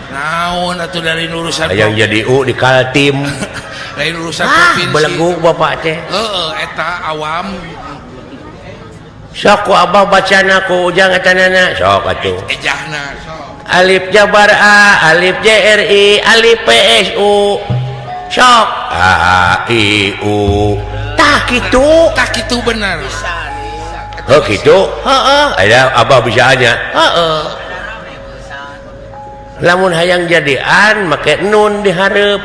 Naon atuh dari urusan hayang jadi u di Kaltim. Lain urusan provinsi. Belegu bapak teh. Heeh, eta awam. Sok ku abah bacana ku ujang etanana. Sok atuh. Ejahna sok. Alif jabar a, alif J R I, alif P S U. Sok a i u. Tah kitu. Tah kitu bener. Heuh kitu. Heeh, aya abah bisa aja. Heeh. Lamun hayang jadi an make nun dihareup.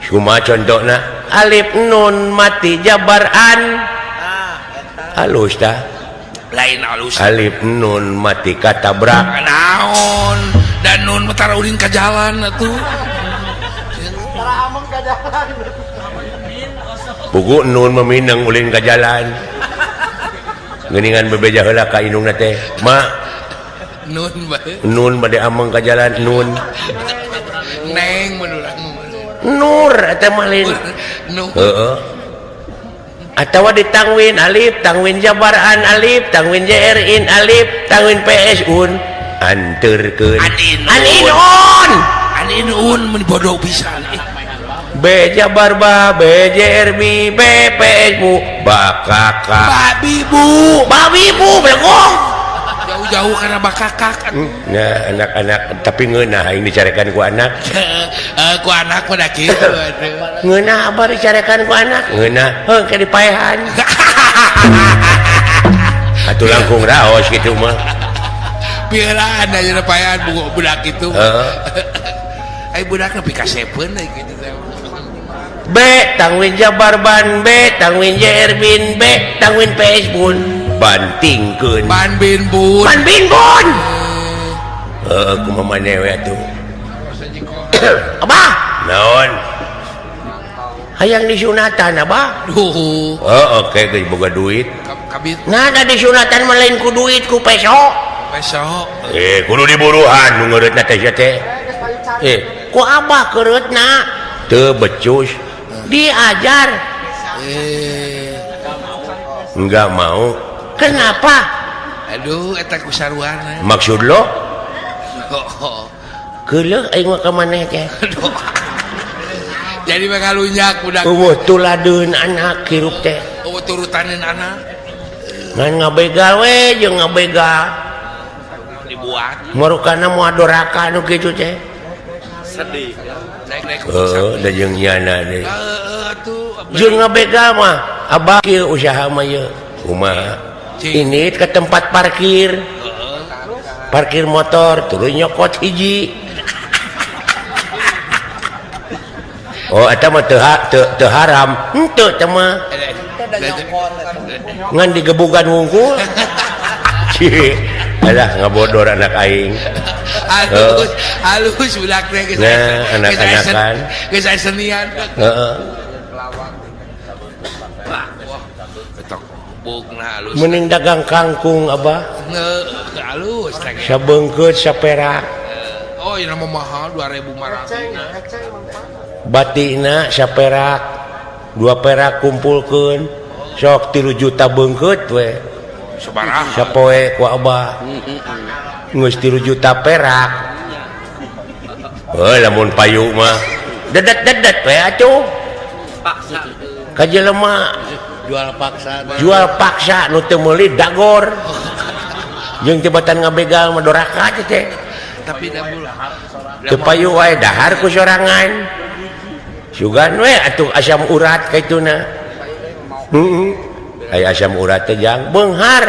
Kumaha contohna? Alif nun mati jabar an. Halus tah. Lain halus. Alif nun mati katabrak. Naon? Dan nun tara ulin ka jalan atuh. Tara ameng ka jalan. Pugu nun meminang ulin ka jalan. Geuningan bebeja heula ka indungna teh. Ma nun bae. Nun bade ameng ka jalan nun. Neng mun urang. Nur eta mah lain. Heeh. Atawa ditangwin alif, tangwin jabaran alif, tangwin jrin alif, tangwin ps un. Anterkeun. Anin un. Anin un mun bodoh pisan. B jabar ba, B jr b, B PS bu, bakaka. Babi bu, babi bu belegong. Jauh-jauh karena bakakak. Nah, anak-anak tapi ngeunah aing dicarekan ku anak. Ku anak mah da kitu atuh. Ngeunah abah dicarekan ku anak. Ngeunah, heuh ke dipaehan. Atuh langkung raos kitu mah. Pieulaan aja paehan budak kitu. Heeh. Ai budak nepi ka sepeun euy kitu teh. B tangwin jabar ban B tangwin jr bin B tangwin PS bun bantingkeun ban bin bun ban bin bun. Heuh kumaha maneh we atuh. Abah naon hayang disunatan abah. Duh heuh oke geus boga duit kabit. Nah da disunatan mah lain ku duit ku peso. Peso kudu diburuhan nu ngeureutna teh sia teh. Ku abah keureutna teu becus diajar. Enggak mau. Kenapa? Aduh eta ku saruana. Maksud lo? Keuleuh aing mah ka maneh teh. Jadi mah kalunyak budak. Eueuh tuladeun anak hirup teh. Eueuh turutaneun anak. Ngan ngabegal we jeung ngabegal. Dibuat. Marukana moal doraka nu kitu teh. Sedih. Heeh, da jeung nyana deui. Heeh atuh. Jeung ngabegal mah abah kieu usaha mah ieu. Kumaha? Ini ke tempat parkir. Parkir motor tuluy nyokot hiji. Oh eta mah teu haram. Henteu teh mah. Ngan digebugan wungkul. Alah ngabodor anak aing. Halus, halus budak teh geus. Nah, anak-anakan. Geus aya senian. Heeh. Mending dagang kangkung abah. Halus teh. Sabeungkeut saperak. Oh, ieu mah mahal 2500. Batina saperak, 2 perak kumpulkeun. Sok 3 juta beungkeut we. Sabaraha? Sapoe ku abah. Geus 3 juta perak. Heuh lamun payu mah dedet-dedet we atuh. Paksa. Ka jelema jual paksa. Jual paksa nu teu meuli dagor. Jeung tibatan ngabegal mah doraka teh. Tapi da teu payu wae dahar ku sorangan. Sugan we atuh asam urat kaituna. Heeh. Aya asam urat teh jang beunghar.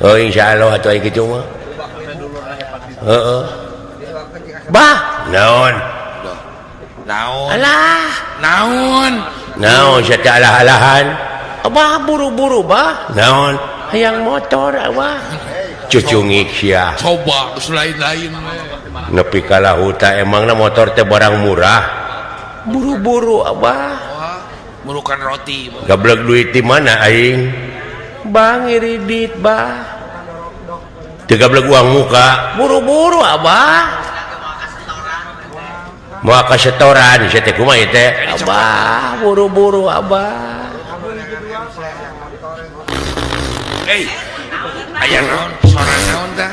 Oh insyaallah atuh aya kitu mah. Heeh. Bah, naon? Naon? Alah, naon? Naon sia teh alah-alahan? Abah buru-buru bah. Naon? Hayang motor abah. Cucungik sia. Coba geus lain-lain. Nepi ka lahuta emangna motor teh barang murah. Buru-buru abah. Murukan roti. Gablek duit di mana aing? Bang iridit bah. Teu gablek uang muka. Buru-buru abah. Moal ka setoran sia teh kumaha ieu teh? Abah, buru-buru abah. Aya naon? Sora naon tah?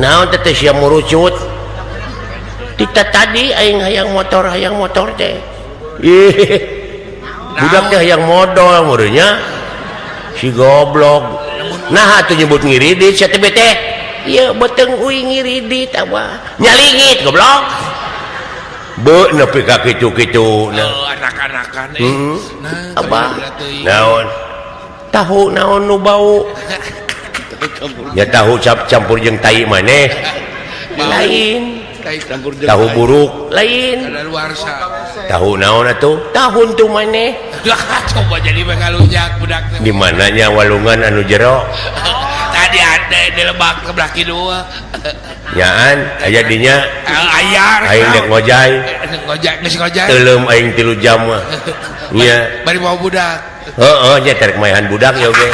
Naon teh teh sia murucut? Tita tadi aing hayang motor teh. Ih. Budak teh hayang modal meureunnya. Si goblok. Nah atuh nyebut ngiridit sia teh teh. Ieu beuteung uing ngiridit abah. Nyalingit goblok. Be nepi ka kitu-kitu nah. Oh, anak-anakan Nah, abah. Naon? Tahu naon nu bau? Ya tahu campur jeung tai maneh. Lain. Tahu buruk lain. Tahu naon atuh? Tahun tuh maneh. Coba jadi bakalunjak budak teh. Di mananya walungan anu jero? Aya di ade di lebak sebelah kidul. Nyaan aya dinya. Aya aing dek ngojay. Ngojay geus ngojay. Teuleum aing 3 jam mah. Nya. Bari bawa budak. Heeh, nya terek maehan budak ya oge.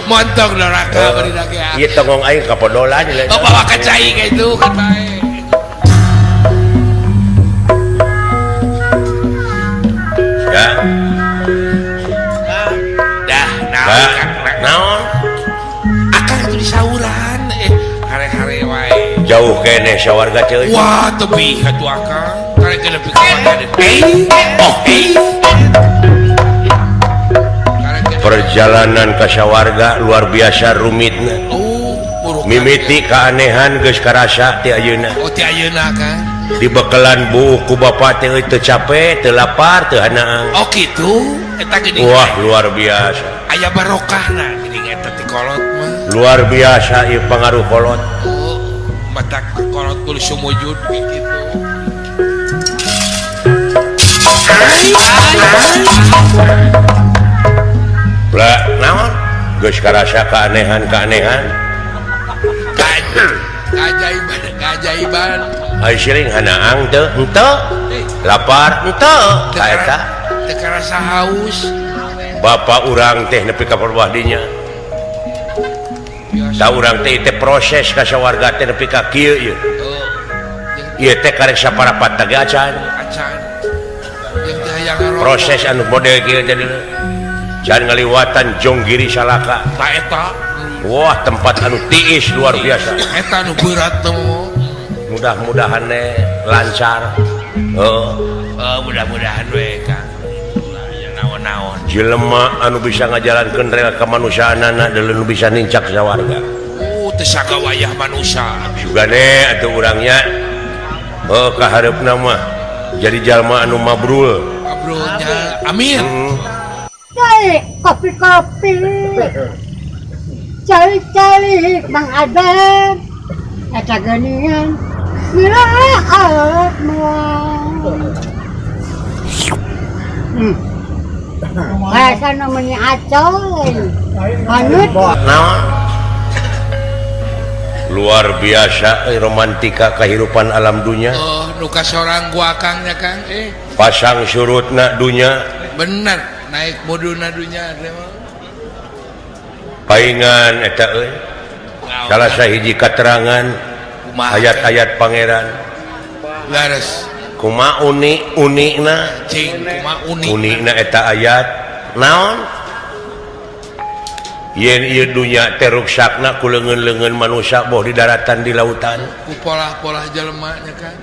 Montong doraka bari lagi. Ieu tongong aing ka podolan. Oh, bawa ka cai ka itu kan bae. Ya. Dah, naon naon? Akang atuh disauran hare-hare wae. Jauh keneh sawarga ceuy. Wah, tebih atuh akang. Karek nepi ka mana deui. Oh, Perjalanan ka sawarga luar biasa rumitna. Oh, mimiti keanehan geus karasa ti ayeuna. Oh, ti ayeuna kan. Dibekelan buku bapak teh teu capek, teu lapar, teu hanaang. Oh kitu, eta geuning. Wah, luar biasa. Aya barokahna geuning eta ti kolot mah. Luar biasa ieu pangaruh kolot. Oh, matak kolot kudu sumujud kitu. Lah, naon? Geus karasa keanehan-keanehan. Keajaiban, keajaiban. Ai siring hanaang teu? Henteu. Lapar henteu. Ka eta teu karasa haus. Bapak urang teh nepi ka perbah dinya. Ta urang teh teh proses ka sawarga teh nepi ka kieu ieu. Ieu teh karek saparapat teh acan. Acan. Proses anu model kieu teh jangan ngaliwatan Jonggiri Salaka. Ta eta. Wah, tempat anu tiis luar biasa. Eta anu berat teh. Mudah-mudahan lancar. Heeh. Mudah-mudahan we Kang. Ulah naon-naon. Jelema anu bisa ngajalankeun rel kemanusiaanana deuleu nu bisa nincak sawarga. Teu sagawayah manusia. Sugane atuh urangnya. Heuh ka hareupna mah jadi jalma anu mabrul. Mabrulnya. Amin. Cai kopi-kopi. Cai-cai Mang Adam. Eta geuningan miraat moal. Rasana meuni acoy. Hanut. Naon? Luar biasa romantika kehidupan alam dunia. Oh, nu kasorang ku akang nya Kang. Pasang surutna dunya. Bener, naik muduna dunya teh mah. Paingan eta euy. Salah sahiji katerangan ayat-ayat pangeran. Leres. Kuma uni unikna cing kuma uni. Unikna eta ayat naon? Yen ieu dunya teh ruksakna ku leungeun-leungeun manusia boh di daratan di lautan. Ku polah-polah jelema nya kan.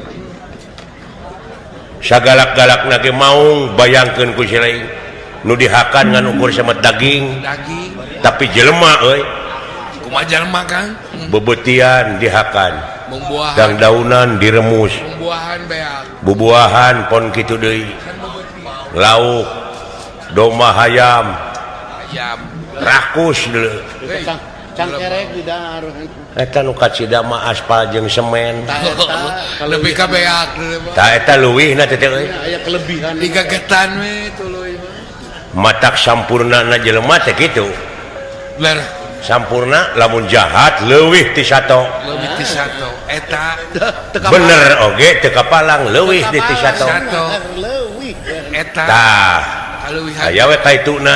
Sagalak-galakna ge maung bayangkeun ku silaing nu dihakan ngan ukur samet daging. Daging. Tapi jelema euy. Kumaha jelema Kang? Bebetian dihakan. Bumbuahan. Dangdaunan diremus. Bumbuahan beak. Bubuahan pon kitu deui. Lauk domba hayam. Hayam. Rakus deui. Cangkerek di dahar. Eta nu kacida mah aspal jeung semen. Lebih ka beak. Tah eta leuwihna teh euy. Aya kelebihan. Digagetan we tuluy mah. Matak sampurnana jelema teh kitu. Bener. Sampurna lamun jahat leuwih ti sato. Leuwih ti sato. Eta bener oge teu kapalang leuwih di ti sato. Leuwih. Eta. Tah. Aya we kaituna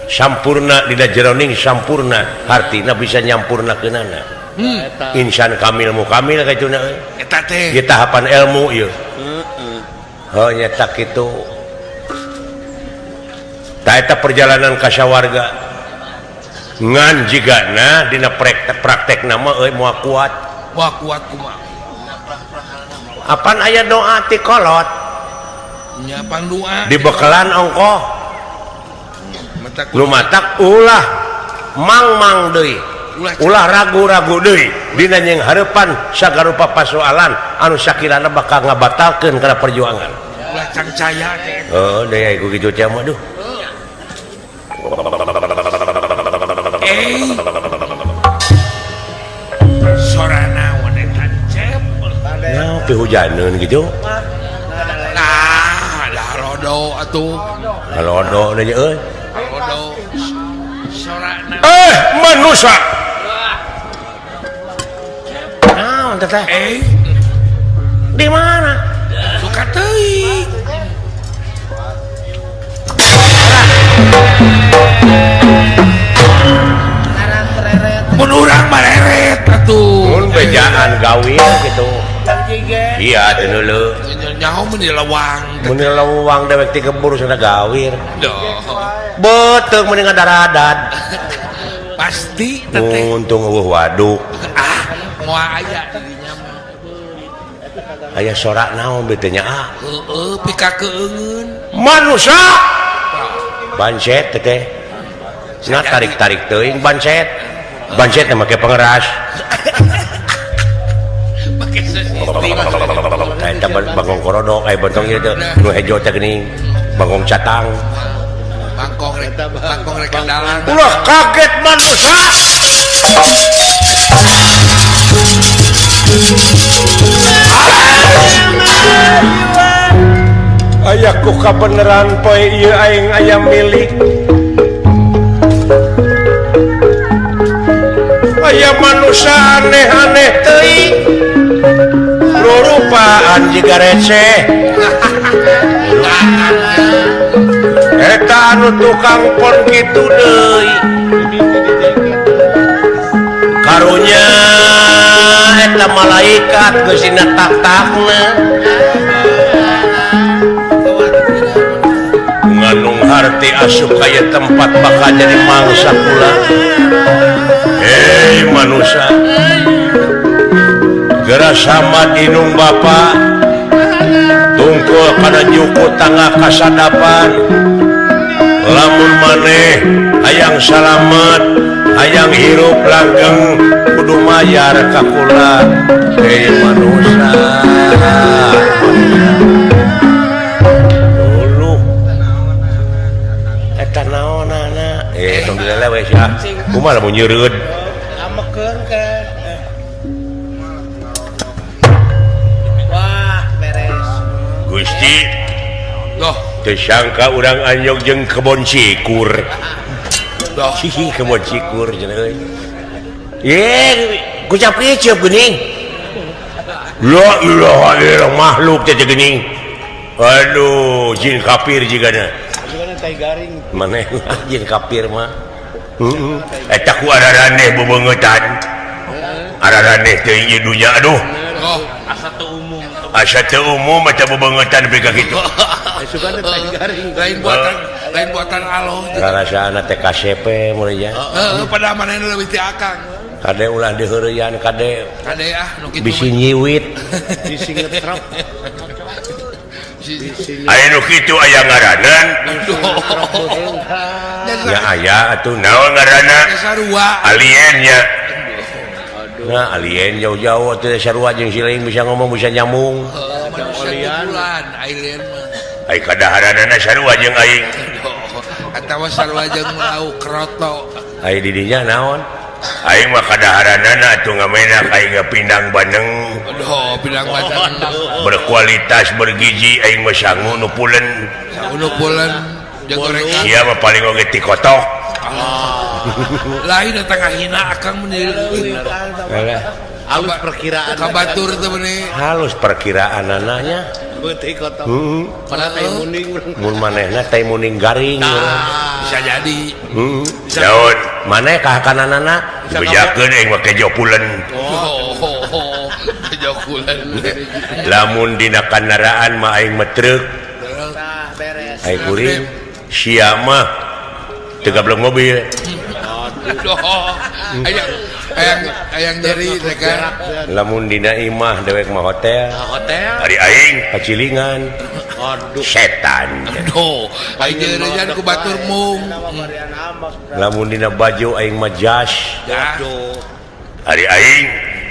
sampurna dina jeroning sampurna hartina bisa nyampurnakeunana. Insan kamil mukamil kaituna euy. Eta teh. Ieu tahapan ilmu ieu. Heeh. Heuh nya kitu. Tah eta perjalanan ka sawarga. Ngan jigana dina praktek nama euy moal kuat. Moal kuat kumaha? Apan aya doa ti kolot? Nya pangdoa. Dibekelan ongkoh. Nu matak ulah mang-mang deui. Ulah ragu-ragu deui dina jeung hareupan sagarupa pasoalan anu sakirana bakal ngabatalkeun kana perjuangan. Ulah cangcaya teh. Heuh, deui ku kitu teh mah duh. Sora naon eta cep? Nah, pihujaneun kitu. Nah, ada halodo atuh. Halodo deui euy. Halodo. Sora naon? Manusia. tukang teh di mana suka teuing mun urang mareret atuh mun bejaan gawir gitu iya teu neuleuh nyaho mun di lewang mun di lewang dewek ti kebur sana gawir beuteung mun ngadaradan pasti teteh untung eueuh waduk ah moal aya di dinya mah aya sorak naon beuteung nya ah heueuh pika keungeun manusia bancet teteh nah tarik-tarik teuing bancet bancet teh make pengeras make sesistem eta bangkong korodok aya bentong ieu teh nu hejo teh geuning bangkong catang bangkong rek bangkong rek dalang ulah kaget manusia aya ku kabeneran poe ieu aing aya milik aya manusia aneh-aneh teuing rurupaan jiga receh eta anu tukang pon kitu deui karunya eta malaikat geus dina tak-takna nganung harti asup kaya tempat bakal jadi mangsa pula. Hei manusia geura sama inung bapa tungkul kana juku tangga kasadapan lamun maneh hayang salamet hayang hirup langgeng kudu mayar ka kula. Hei manusia uluh eta naonana tong dilelewe sia kumaha lamun nyeureud amekeun ke wah beres Gusti loh teu sangka urang anyog jeung kebon cikur doh hihi kebon cikur cenah euy ye kucap-kicep geuning la ilaha illallah makhluk teh geuning aduh jin kafir jigana tai garing maneh jin kafir mah heeh eta ku araraneh bebeungeutan araraneh teh ieu dunya aduh oh asa teu umum asa teu umum eta bebeungeutan nepi ka kitu sugan tai garing lain buatan Allah rarasana teh KCP mulai nya heeh pada manehna leuwih ti akang kade ulah diheureyan kade kade ah nu kitu bisi nyiwit bisi ngetrap aya nu kitu aya ngaranan ya aya atuh naon ngaranna sarua alien nya nah alien jauh-jauh atuh sarua jeung siling bisa ngomong bisa nyambung alien alien mah ai kadaharanana sarua jeung aing atawa sarua jeung lauk kroto ai di dinya naon aing mah kadaharanana atuh ngamenak aing pindang bandeng aduh pindang bandeng berkualitas bergizi aing mah sangu nu pulen sangu nu pulen jeung gorengan sia mah paling oge ti kotok lain eta ngahina akang mun halus perkiraan kabatur teh meuni halus perkiraanana nya beuti kotok padahal tai muning mun manehna tai muning garing bisa jadi daun maneh kahakananana dibejakeun aing mah kejo pulen oh kejo pulen lamun dina kandaraan mah aing mah truk tah beres aing kuring sia mah teu gablek mobil ayang nyeri teh kan lamun dina imah dewek mah hotel hotel ari aing pacilingan aduh setan aduh aing nyerian ku batur mung lamun dina baju aing mah jas aduh ari aing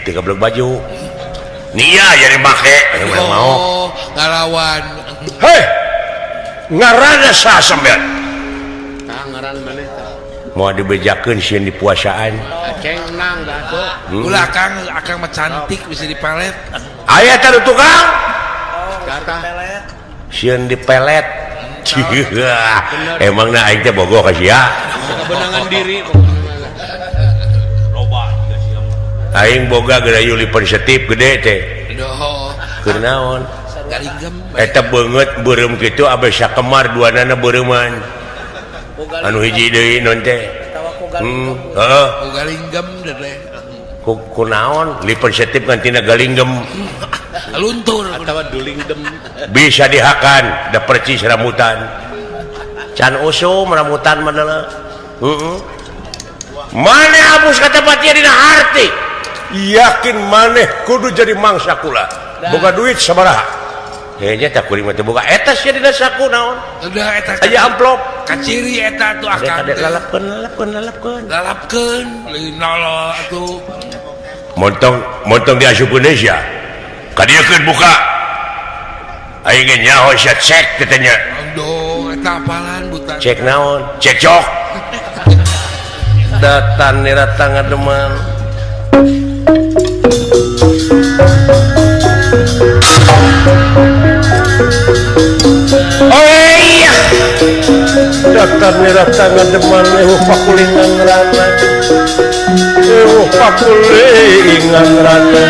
teu gablek baju nia jadi make aing mah mau ngalawan heh ngaranna saha sampean tah ngaran maneh tah mau dibejakeun sieun di puasaan aceng nang dah tuh ulah akang akang mah cantik bisa dipelet aya teh tukang kata sieun dipelet emangna aing teh bogoh ka sia kebenangan diri loba juga sia mah Aing boga gerayu lipen setip gede teh. Keur naon? Eta beungeut beureum kitu abeh sakemar duanana beureuman. Anu hiji deui non teh. Heeh. Ku galinggem teh. Ku naon lipen setip ngan tina galinggem. Luntur atawa dulingdem. Bisa dihakan da percis rambutan. Can usum rambutan mah deuleu. Heeh. Maneh abus ka tempat ieu dina harti. Yakin maneh kudu jadi mangsa kula. Boga duit sabaraha? Heunya teh kuring mah teu boga eta sia dina saku naon? Udah eta aya amplop. Kaciri eta tuh akang. Lalapkeun lalapkeun lalapkeun. Lalapkeun leuwih nolol atuh. Montong montong diasupkeun deui sia. Kadieukeun buka. Aing ge nyaho sia cek teh nya. Aduh eta apalan buta. Cek naon? Cekcok. Datan nira ngademan. Oh iya. Datan nira ngademan eueuh pakulingan rana. Eueuh pakulingan rana.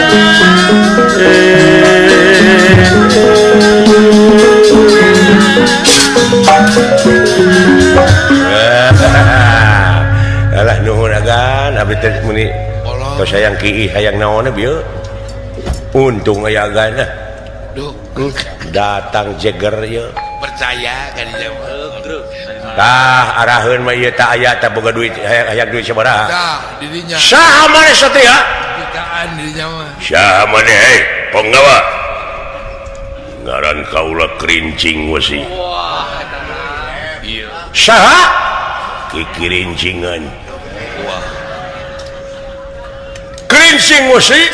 Alah nuhun agan abdi teh meuni tos hayang kiih hayang naon bieu. Untung aya agan ah. Duh. Datang jeger ieu. Percaya ka dinya mah. Tah araheun mah ieu tah aya tah boga duit hayang duit sabaraha. Tah dirinya. Saha maneh satria? Jutaan dirinya mah. Saha maneh hei penggawa? Ngaran kaula Kerincing Wesi. Wah eta mah. Ieu. Saha? Kikirincingan. Wah. Kerincing Wesi,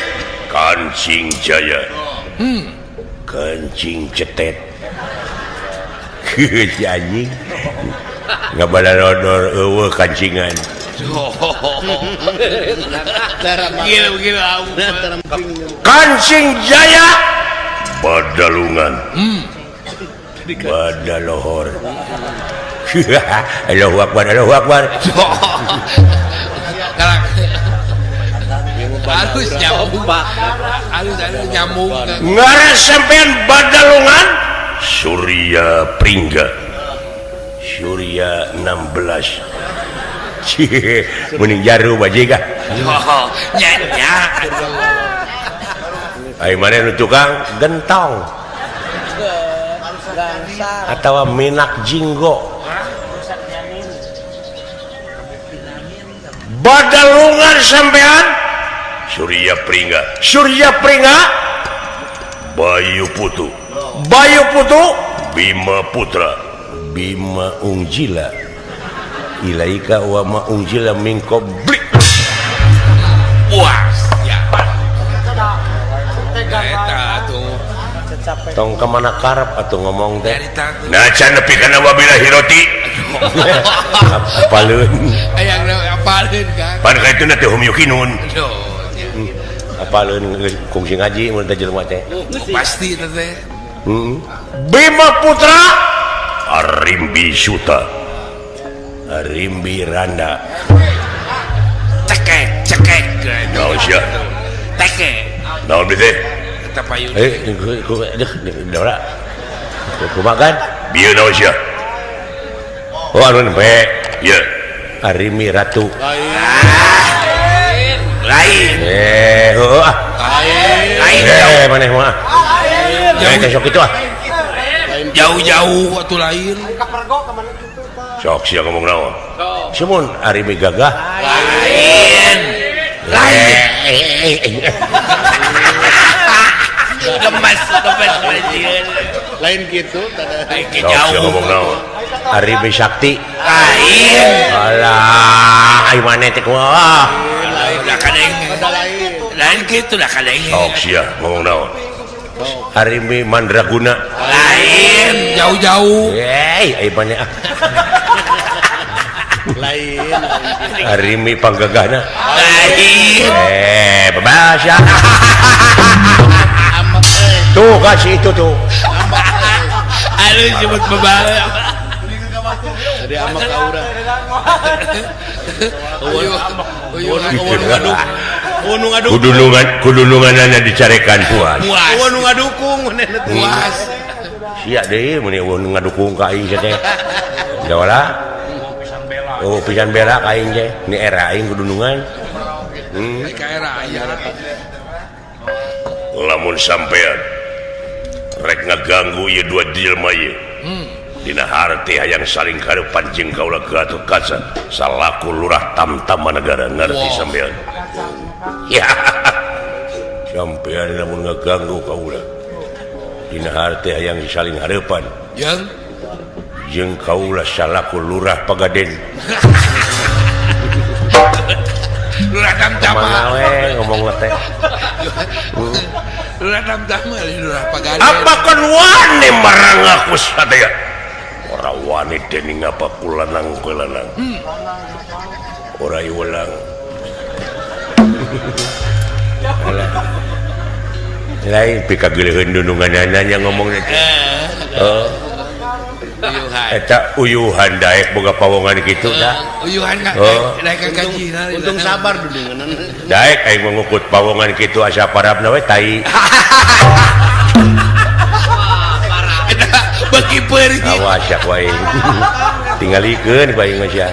Kancing Jaya. Kancing Cetet. Si anjing. Ngabalalodor eueuh kancingan. Kancing Jaya Badalungan. Badalohor. Allahu Akbar, Allahu Akbar. Halus nyambung, halus nyambung. Ngaran sampean Badalungan Surya Pringga. Surya 16. Mending jaru bajiga. Nya nya. Ai maneh nu tukang gentong. Atawa minak jinggo. Badalungan sampean Surya Pringga. Surya Pringga Bayu Putu. Bayu Putu Bima Putra. Bima Ungjila. Ilaika wa ma ungjila min qabli. Wah, ya. Eta atuh. Tong ka mana karep atuh ngomong teh. Nah can nepi kana wabila hiroti. Apaleun. Aya apaleun Kang. Pan ka itu teh humyukinun. Apaleun kungsi ngaji mun teh jelema teh. Pasti teh. Bima Putra Arimbi Suta. Arimbi Randa. Cekek cekek. Naon sia? Tekek. Naon teh? Eta payun. Dora. Kumaha kan? Bieu naon sia? Oh anu nempe. Ieu. Arimi Ratu. Lain. Lain. Heuh ah. Lain. Maneh mah. Lain teh sok kitu ah. Jauh-jauh atuh lain. Sok sia ngomong naon? Sumun Arimi gagah. Lain. Lain. Gemas gemas lain. Lain gitu tada. Jauh ngomong naon? Arimi Sakti. Lain. Alah, ai maneh teh kumaha? Lain kadeng. Lain kitu lah kadeng. Sok sia ngomong naon? Arimi Mandraguna. Lain jauh-jauh. Ai maneh ah. Lain. Arimi panggagahna. Lain. Bebas ya. Tuh kasih itu tuh. Aduh sebut bebas. Dari amak aura. Kudunungan kudununganana dicarekan puas. Eueuh nu ngadukung manehna puas. Sia deui mun eueuh nu ngadukung ka aing teh. Jawala. Oh pisan bela ka aing teh. Ni era aing kudunungan. Ka era aya. Lamun sampean rek ngaganggu ieu dua jelema ieu. Dina harti hayang saling karepan jeung kaula Gatotkaca salaku lurah tamtama negara ngerti sampean. Ya. Sampean lamun ngaganggu kaula dina harti hayang saling hareupan jeung jeung kaula salaku lurah Pagaden. Lurah tamtama. Mana we ngomong teh. Lurah tamtama lurah Pagaden. Apa kon wani marang aku sadaya? Ora wani dening apa kulanang kulanang. Ora iwelang. Lain pikageuleuheun dununganana nya ngomong teh. Oh. Eta uyuhan daek boga pawongan kitu dah. Uyuhan daek ka gajina. Untung sabar dununganana. Daek aing mangukut pawongan kitu asa parabna we tai. Beki peurih. Awas ya ku aing. Tingalikeun ku aing mah sia.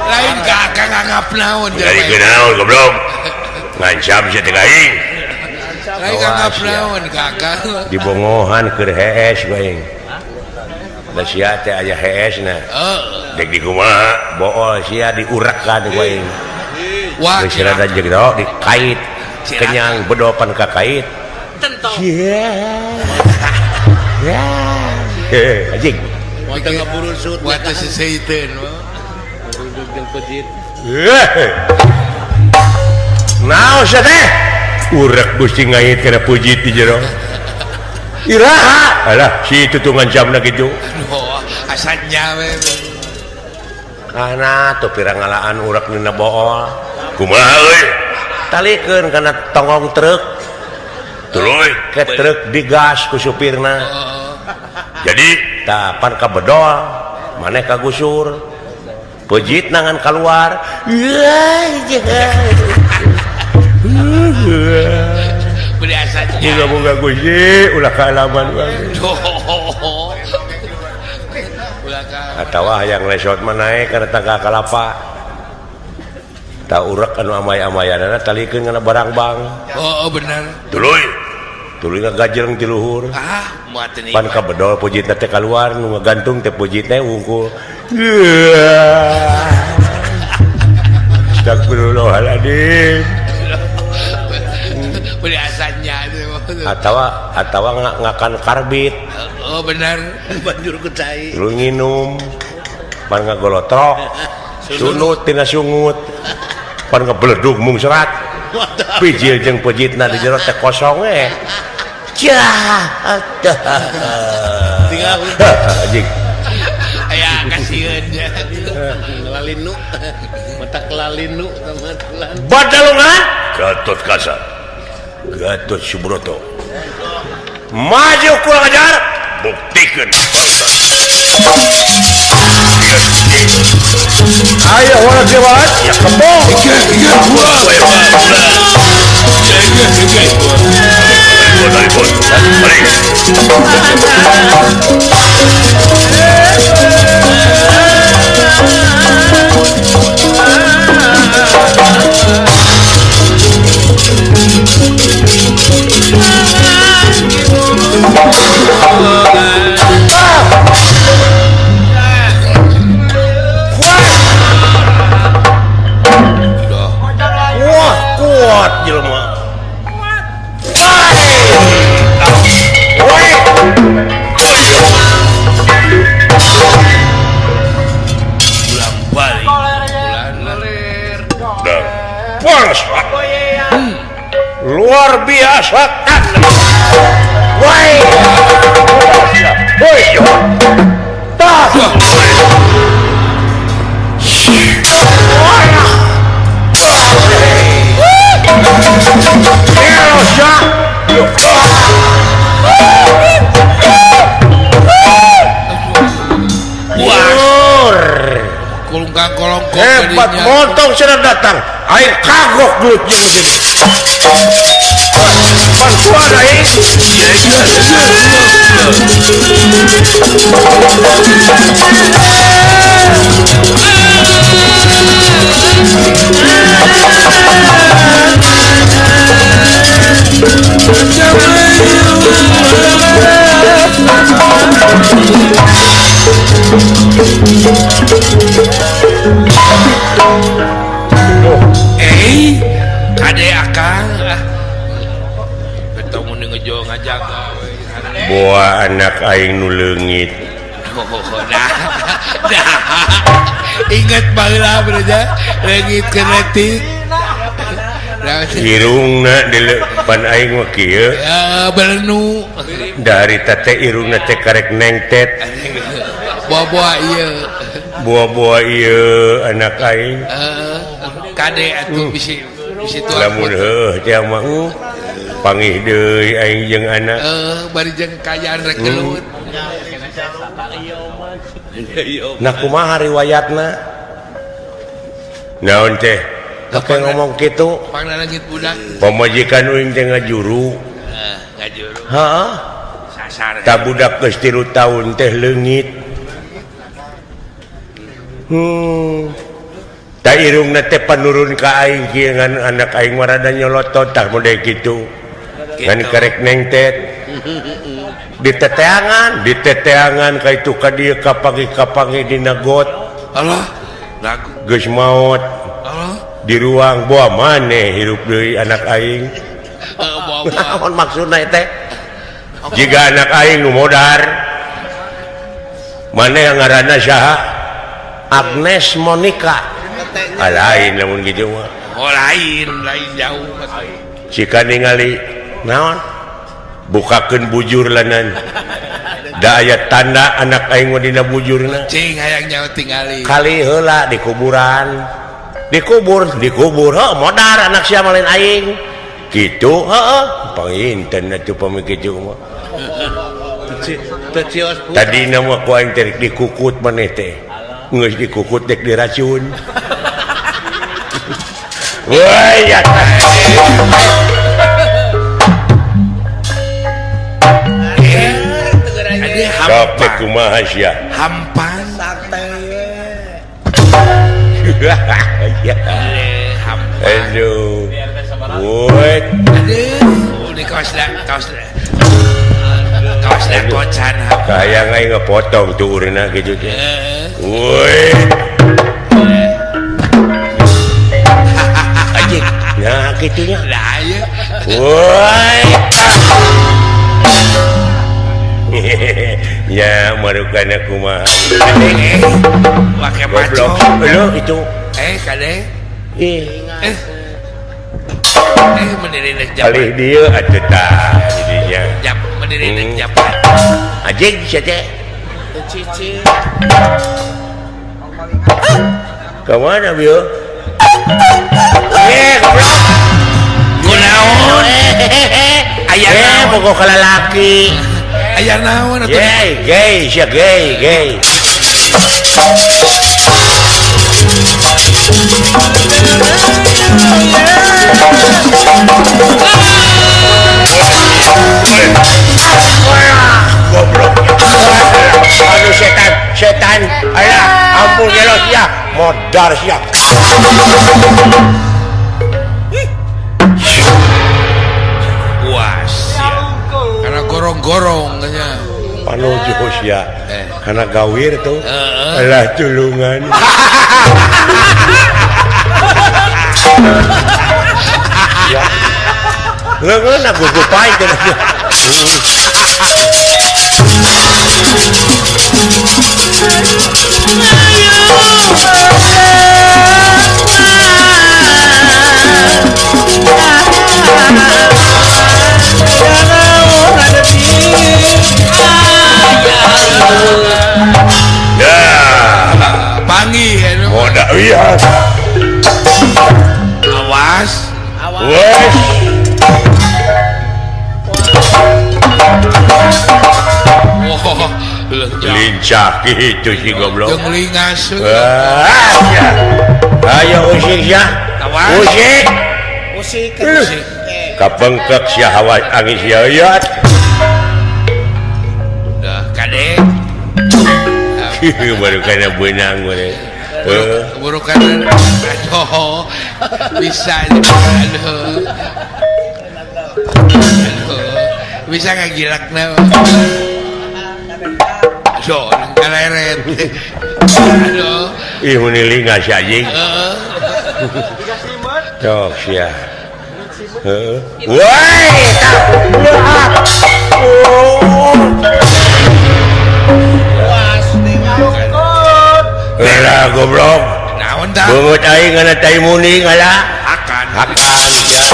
Lain ka akang nganggap naon. Tingalikeun naon goblok. Ngancam sia teh ka aing. Lain nganggap naon ka akang. Dibongohan keur hees ku aing. Da sia teh aya heesna. Dek di kumaha bool sia diurekan ku aing. Wah, geus rada jero dikait. Kenyang bedopan ka kait. Tentok. Ya. Anjing. Moal teu ngaburusut. Buat teh seseiteun. Jeung pejit. Naon sia teh? Urek Gusti ngait kana pujit di jero. Iraha. Alah, si itu tuh ngancamna kitu. Oh, asa nya we. Kana tuh pirangalaan urek dina bool. Kumaha euy? Talikeun kana tonggong truk. Tuluy ke truk digas ku supirna. Jadi tapan ka bedol, maneh kagusur. Pejit nangan keluar. Moga-moga Gusti ulah kaalaman wae. Atawa hayang lesot mah naek kana tangga kalapa. Ta urek anu amay-amayanana talikeun kana barang bang. Oh, bener. Tuluy. Tuluy ngagajreng ti luhur. Ah, moal teu pan ka bedol pujitna teh kaluar nu ngagantung teh pujitna wungkul. Astagfirullahaladzim. Atawa atawa ngakan karbit. Oh benar. Banjur ku cai. Lu nginum pan ngagolotrok. Sunut tina sungut. Pan ngabeledug mung serat. Pijil jeung pejitna di jero teh kosong we. Jah. Tinggal anjing. Aya kasieun nya. Lalinu. Mata kelalinu sama tulan. Badalungan Gatotkaca. Gatot Subroto. Maju kurang ajar, buktikan. Ayo orang Jawa, ya kembang. 3 2 Wah, kuat jelema. Ulang balik. Luar biasa kan. Woi. Woi. Tah. Hebat montong sudah datang. Aing kagok gelut jeung sini. Bantuan aing. Kade akang ketemu ngejo ngajaga boa anak aing nu leungit. Ingat baheula bro leungit kenetik irungna di pan aing mah kieu belenu dari teh irungna teh karek nengtet boa-boa ieu boa-boa ieu anak aing kade atuh bisi bisi tuh lamun heuh teh mah pangih deui aing jeung anak bari jeung kayaan rek gelut. Nah kumaha riwayatna naon teh Oke ngomong gitu pamajikan uing teh ngajuru heeh ta budak geus 3 tahun teh leungit ta irungna teh panurun ka aing kieu ngan anak aing mah rada nyolotot tah model kitu ngan karek nengtet diteteangan ka itu ka dieu kapanggih-kapanggih dina got Allah geus maot di ruang boa maneh hirup deui anak aing. Naon maksudna teh? Jika anak aing nu modar maneh ngaranna saha? Agnes Monica. Ah, lain lamun kitu mah. Oh lain, lain jauh. Jika ningali naon? Bukakeun bujur lanan. Da aya tanda anak aing mah dina bujurna. Cing hayang nyaho tingali. Kali heula di kuburan. Dikubur heuh modar anak sia lain aing kitu heuh panginten atuh pami kitu mah tadina mah ku aing teh dikukut maneh teh geus dikukut dek diracun woi ya sok teh kumaha sia hampan santai ya. Aduh. Woi. Aduh, di kaos kocan. Kayak aing ngepotong tuh urina gitu teh. Woi. Anjing. Nah, kitunya. Lah ieu. Woi. Ya, marukana kumaha. Pakai bacok. Loh itu. Kade. Mendirinek jabat. Alih dieu atuh tah jadinya. Jap mendirinek jabat. Anjing sia teh. Cicing. Ka mana bieu? Goblok. Kunaon? Aya naon? Pokok kalalaki. Aya naon atuh? Gay, gay, sia gay, gay. Goblok. Aduh setan, setan. Alah, ampun gelo sia, modar sia. Wah, sia. Karena gorong-gorong nya. Panuju sia. Karena gawir tuh. Alah tulungan. Ya. Leungeun aku gupai teh. Panggih moda iya. Awas. Wes. Wah, Lincah gitu si goblok. Jeung lingas. Ayo usik ya. Usik. Usik usik. Kapengkek sia hawa angin sia yat. Dah kade. Baru kana beunang we. Keburukan aduh bisa aduh. Aduh. Bisa ngagilakna. So, kaleret. Aduh. Ih mun lingas anjing. Heeh. Sok sia. Heeh. Woi, tah. Lah goblok. Naon tah? Beungeut aing ngana tai muning ala. Akan. Akan sia.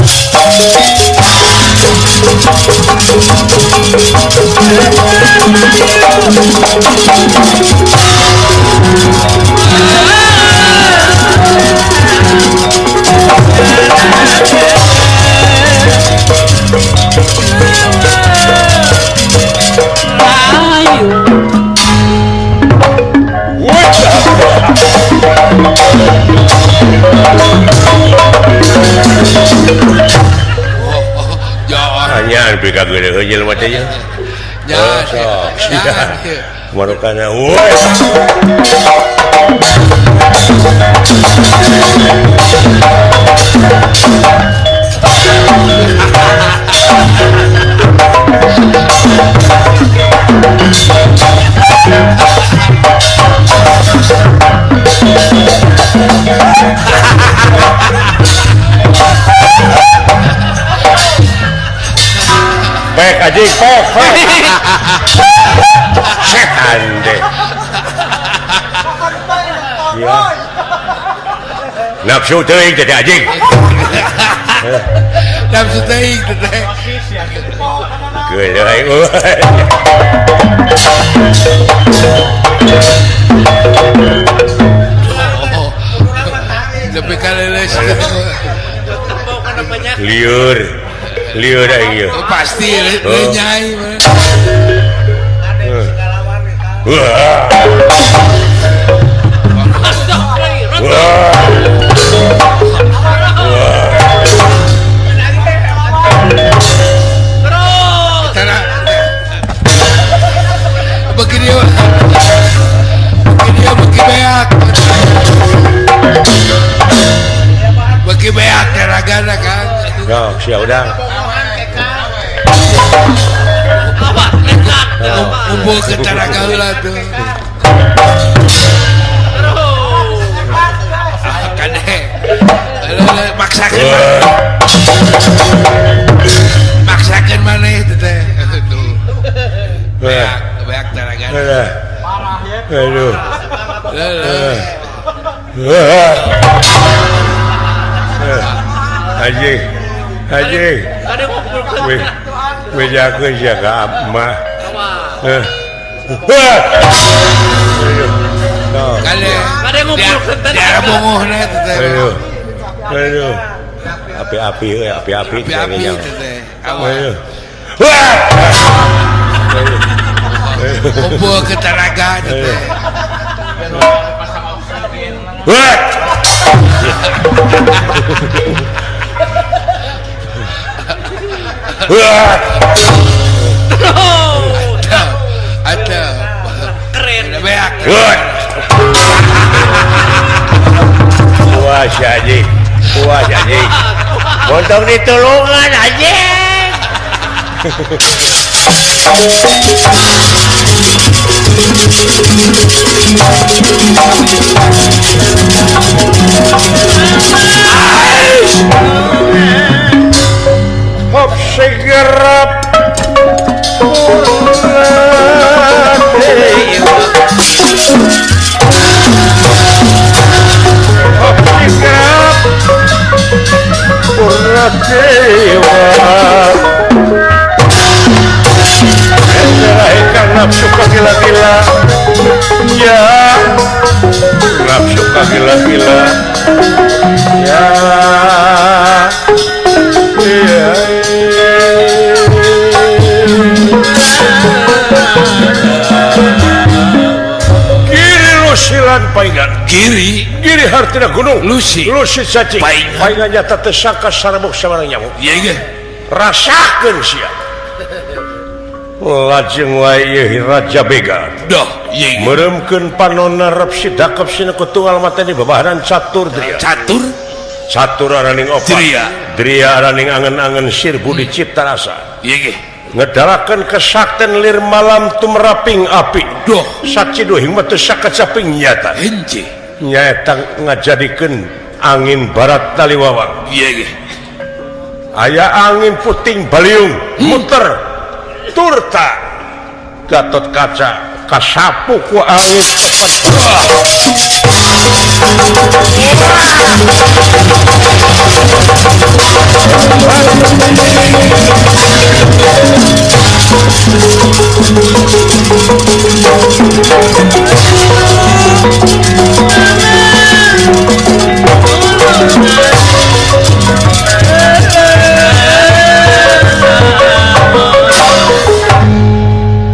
Hanya pika gede jelema teh nya. Ya, marukana woi. Pek anjing, pek, pek. Setan deh. Ya. Nafsu teuing teh anjing. Nafsu teuing teh. Geuleuh aing euy. Lebih kaleles. Liur. Liur aing ieu. Oh, pasti lenyai. Wah. Wah. Begini begini beki beak. Beki beak teragana kan. Sok sia udang. Kumpul ke taraga heula tuh. Kade. Maksakeun. Maksakeun maneh teh. Aduh. Beak, beak taraga. Parah ya. Aduh. Haji. Haji. Bejakeun sia ka mah. Kade ngumpulkeun teh. Daerah bongohna teh. Aduh. Aduh. Api-api euy, api-api teh. Aduh. Wah. Kumpul ke taraga teh. Wah. Wah. Ada. Keren. Beak. Wah, si anjing. Wah, si anjing. Bontong ditulungan anjing. Hop segera purna dewa. Nafsu kagila-gila ya, nafsu kagila-gila ya, iya. Silan paingan Giri Giri hartina gunung Lusi Lusi cacing Paingan paingan nyata teu sangka sarembuk sabarang nyamuk. Ieu ge rasakeun sia. Lajeng wae ieu Raja Bega. Dah ieu ge Meureumkeun panonna rep sidakep sina kutunggal mateni babaharan catur dria. Catur catur araning opat. Dria Dria araning angen-angen sir budi cipta rasa. Ieu ge ngedalakeun kesakten lir malam tumeraping api. Duh saciduh hingga teu sakacaping nyata. Henteu nyaeta ngajadikeun angin barat taliwawang. Ieu ge aya angin puting baliung muter turta Gatot Kaca kasapu ku angin cepat.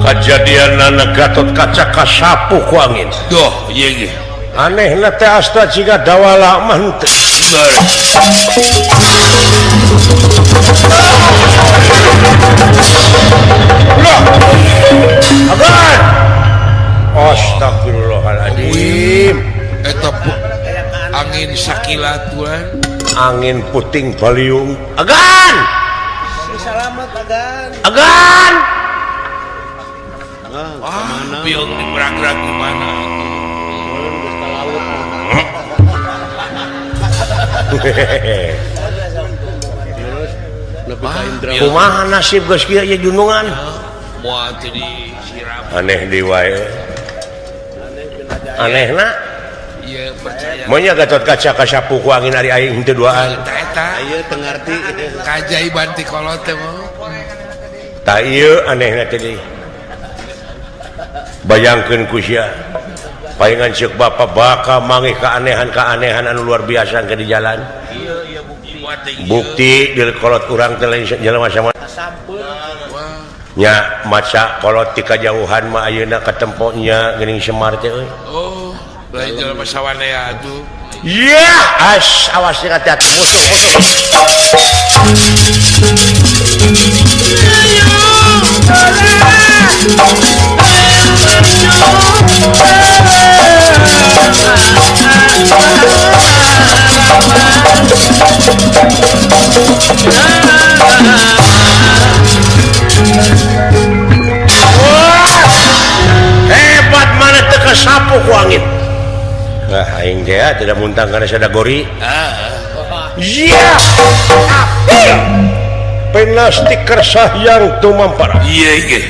Kajadian anak Gatot Kaca kasapu ku angin. Duh ieu ge anehna teh asta jiga dawala mah henteu. Loh. Agan. Astagfirullahaladzim. Eta angin sakilatuan angin puting baliung. Agan. Selamat agan. Agan. Ah, piung diberang-gerang gimana? Kumaha nasib geus kieu ieu junungan? Moal teu disiram. Aneh deui wae. Anehna ieu percaya. Monya Gatot Kaca kasapu ku angin ari aing henteu duaan. Eta eta ieu teu ngarti. Kaajaiban ti kolot teh mah. Tah ieu anehna teh deui. Bayangkeun ku sia. Palingan ceuk bapa bakal mangih keanehan-keanehan anu luar biasa ke di jalan. Bukti di kolot urang teh lain jelema sama. Nya maca kolot ti kajauhan mah ayeuna katempo nya geuning Semar teh euy. Oh, lain jelema sawanea atuh. Yeah, as awas hati-hati musuh-musuh. Hebat mana teu kasapu ku angin. Nah, aing teh tidak muntang karena sadagori. Iya. Penasti kersahyang tumampara. Iya ge.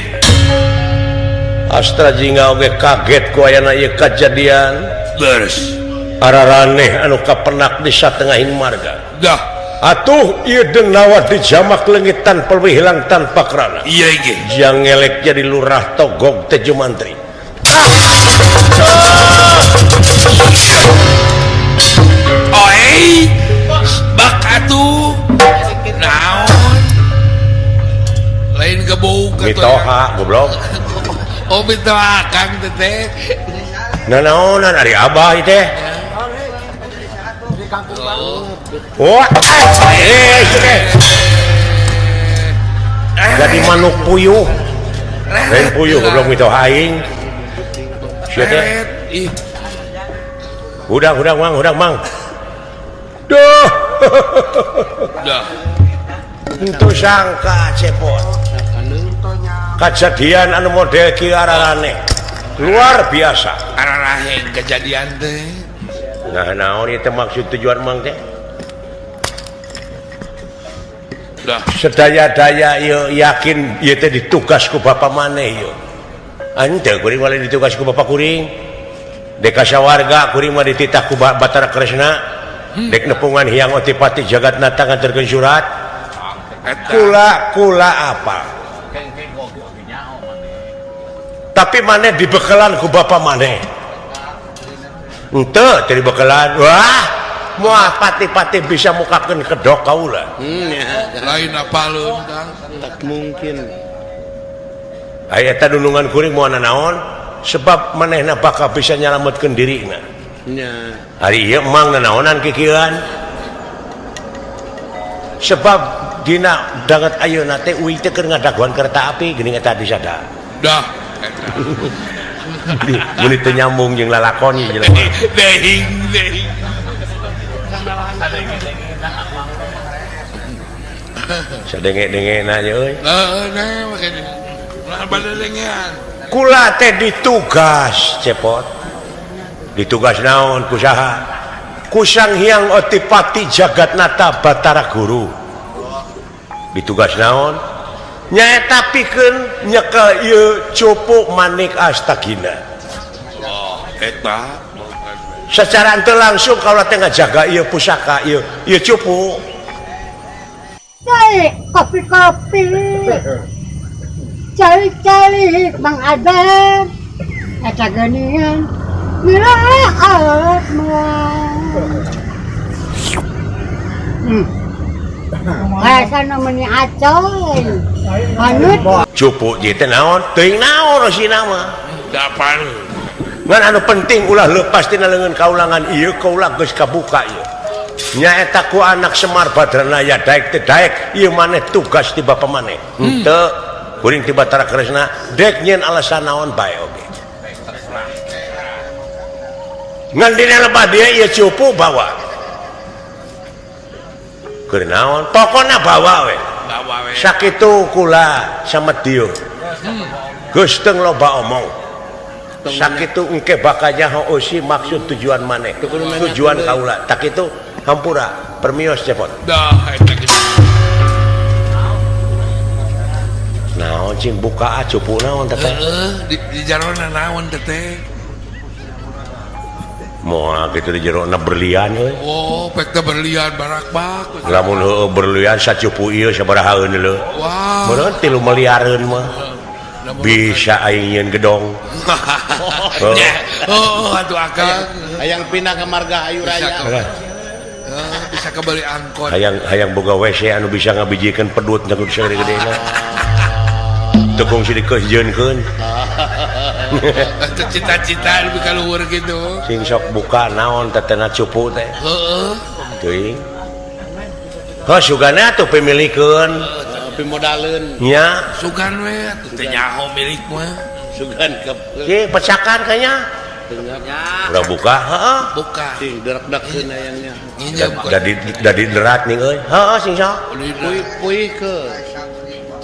Astra jingga oge kaget ku ayana ieu kajadian. Beres. Araraneh anu kapenak di satengahing marga. Dah. Atuh ieu denawa dijamak leungit tanpa hilang tanpa kerana. Iya ge. Jang ngelek jadi lurah Togog Tejo Mantri. Oi, bak atuh. Naon? Lain gebuk atuh. Mitoha goblok. Oh mitoha Kang teteh. Nanaonan ari abah ieu teh. Wah, jadi manuk puyuh. Lain puyuh goblok mitoha aing. Sia teh. Udah, Mang, udah, Mang. Duh. Dah. Entu sangka cepot. Kejadian anu model kieu araraneh. Luar biasa. Araraheng kejadian teh. Nah, naon ieu teh maksud tujuan Mang teh? Dah. Sedaya-daya ieu yakin ieu teh ditugas ku bapa maneh ieu. Henteu kuring mah ditugas ku bapa kuring. Dek kasawarga kuring mah dititah ku Batara Kresna. Dek nepungan Hyang Otipati Jagatnata nganterkeun surat. Kula kula apa? Tapi maneh dibekelan ku bapa maneh. Henteu teu dibekelan. Wah, moal pati-pati bisa mukakeun kedok kaula. Lain apaleun Kang. Tak mungkin. Aya eta dunungan kuring moal nanaon? Sebab manehna bakal bisa nyalametkeun dirina. Nya. Ari ieu emang nanaonan kikieuan. Sebab dina danget ayeuna teh uing teh keur ngadagoan kereta api geuning eta disada. Dah. Mun teu nyambung jeung lalakon ieu jelema. Dehing dehing. Sadenge-dengena nya euy. Heeh, nah makanya. Ulah badalengean. Kula teh ditugas cepot. Ditugas naon ku saha? Ku Sang Hyang Otipati Jagatnata Batara Guru. Ditugas naon? Nyaeta pikeun nyekel ieu cupu manik Astagina. Oh, eta secara henteu langsung kaula teh ngajaga ieu pusaka ieu ieu cupu. Cai kopi-kopi. Cai-cai Mang Adep. Eta geuningan milaat moal. Kayak meni acoy. Hanut. Cupu ieu teh naon? Teuing naon rosina mah. Dapan. Ngan anu penting ulah leupas tina leungeun kaulangan ieu kaula geus kabuka ieu. Nyaeta ku anak Semar Badranaya daek teh daek ieu maneh tugas ti bapa maneh. Henteu kuring ti Batara Kresna dek nyieun alasan naon bae oge. Ngan dina lebah dia ieu cupu bawa. Keur naon? Pokona bawa we. Bawa we. Sakitu kula samedya. Geus teu loba omong. Sakitu engke bakal nyaho eusi maksud tujuan maneh. Tujuan kaula. Tak itu hampura permios cepot. Dah eta geus. Naon cing buka cupu naon teh? Heeh, di jarona naon teh? Moal kitu di jerona berlian euy. Oh, pek teh berlian barakbak. Lamun heueuh berlian sacupu ieu sabarahaeun leuh. Wah. Meureun 3 miliareun mah. Bisa aing nyieun gedong. Oh, atuh akang. Hayang pindah ke Marga Hayu Raya. Bisa kebeli angkot. Hayang boga WC anu bisa ngabijikeun pedut nu sagede-gedena. Teu kungsi dikeusjeunkeun. Cita-cita lebih ka luhur gitu. Sing sok buka naon tetena cupu teh. Heeh. Teuing. Heuh sugana atuh pimilikeun. Pimodaleun. Nya. Sugan we atuh teh nyaho milik mah. Sugan kepeuh. Ki pecakan kayaknya. Udah buka, heeh. Buka. Sing derak-dekeun hayangnya. Da di derat nih euy. Heeh sing sok. Puih ke.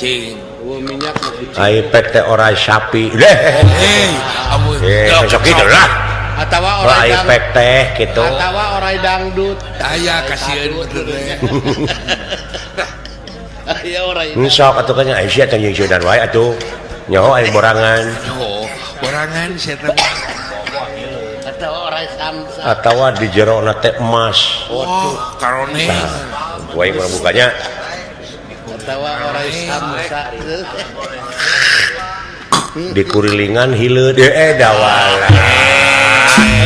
Cing. Minyak ai pek teh orai sapi. Heh, amun. Sok kitu lah. Atawa orai pek teh kitu. Atawa orai dangdut. Aya kasieun bener teh. Aya orai. Sok atuh kan aya sia teh jeung sieunan wae atuh. Nyaho aing borangan. Nyaho, borangan sia teh. Atawa orai samsa. Atawa di jerona teh emas. Waduh, karone. Wae urang bukanya. Atawa orai samsa. Di kurilingan hileud dawala.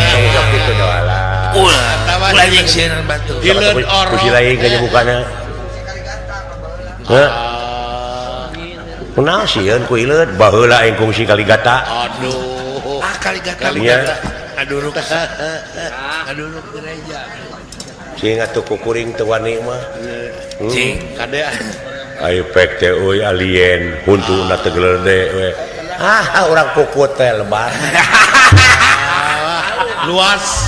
Sok kitu dawala. Ulah, ulah jeung sieun batu. Hileud orok. Ku si lain ka bukana. Heuh. Kunaon sieun ku hileud baheula aing kungsi Kaligata. Aduh. Ah Kaligata. Nya. Aduruk. Aduruk gereja. Cing atuh kukuring teu wani mah. Cing kade. Ayo pek teh euy alien huntuna teh gelede we. Ah urang kukut teh lebar. Luas.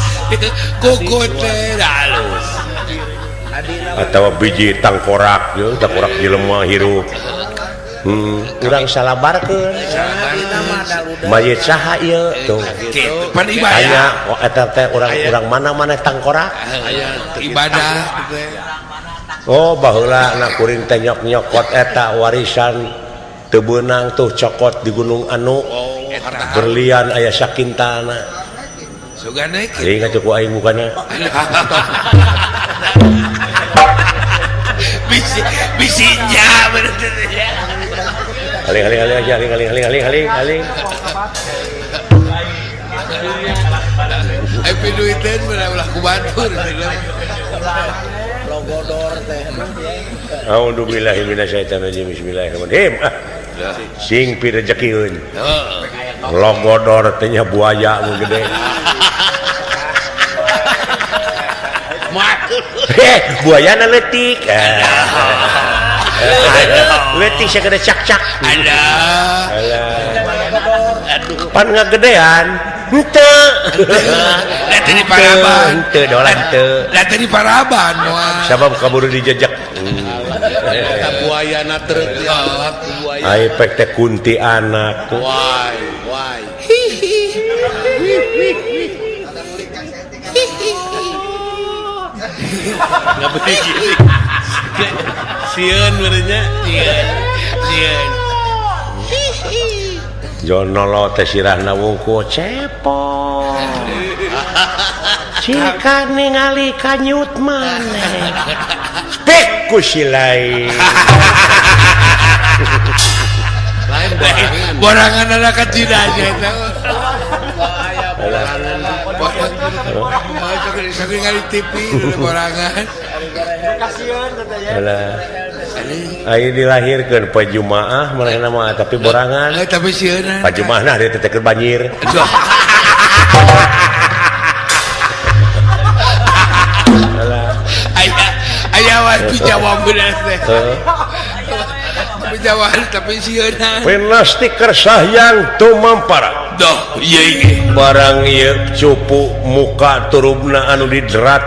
Kukut teh halus. Atawa biji tangkorak ye, tangkorak jelema hirup. Urang salabarkeun. Mayit saha ieu tuh. Pan ibadah. Aya eta teh urang-urang mana-mana tangkorak. Ibadah teh. Oh baheula na kuring teh nyok-nyokot eta warisan teu beunang tuh cokot di gunung anu berlian aya sakintana. Sugane kieu. Aing ku aing mukana. Bisi bisinya bener ya. Haling haling haling aja haling haling haling haling haling haling. Ai piduiteun ulah ku batur. Logodor teh. A'udzubillahi minasyaitonirrajim. Bismillahirrahmanirrahim. Sing pirejekieun. Heeh. Logodor teh nya buaya nu gede. Buayana leutik. Leutik sagede cak-cak. Alah. Aduh. Pan ngagedean. Henteu. Da teu diparaban. Henteu dolan teu. Da teu diparaban moal. Sabab kaburu dijejek. Eta buayana treuk ya. Buaya. Ai pek teh kunti anak. Why? Why? Nggak begini. Sieun meureunnya. Sieun. Sieun. Jonolo teh sirahna wungkul cepot. Cika ningali kanyut maneh. Spek ku silai. Lain borangan. Borangan anak kecil aja eta. Sok ningali TV borangan. Kasihan katanya. Ayo dilahirkeun poe Jumaah manehna mah tapi borangan. Tapi sieun. Poe Jumaah nah dia teh banjir. Aya aya dijawab bener teh. Dijawab tapi sieun. Pinasti kersahyang tumampara. Doh, ieu ieu. Barang ieu cupu muka turubna anu diderat.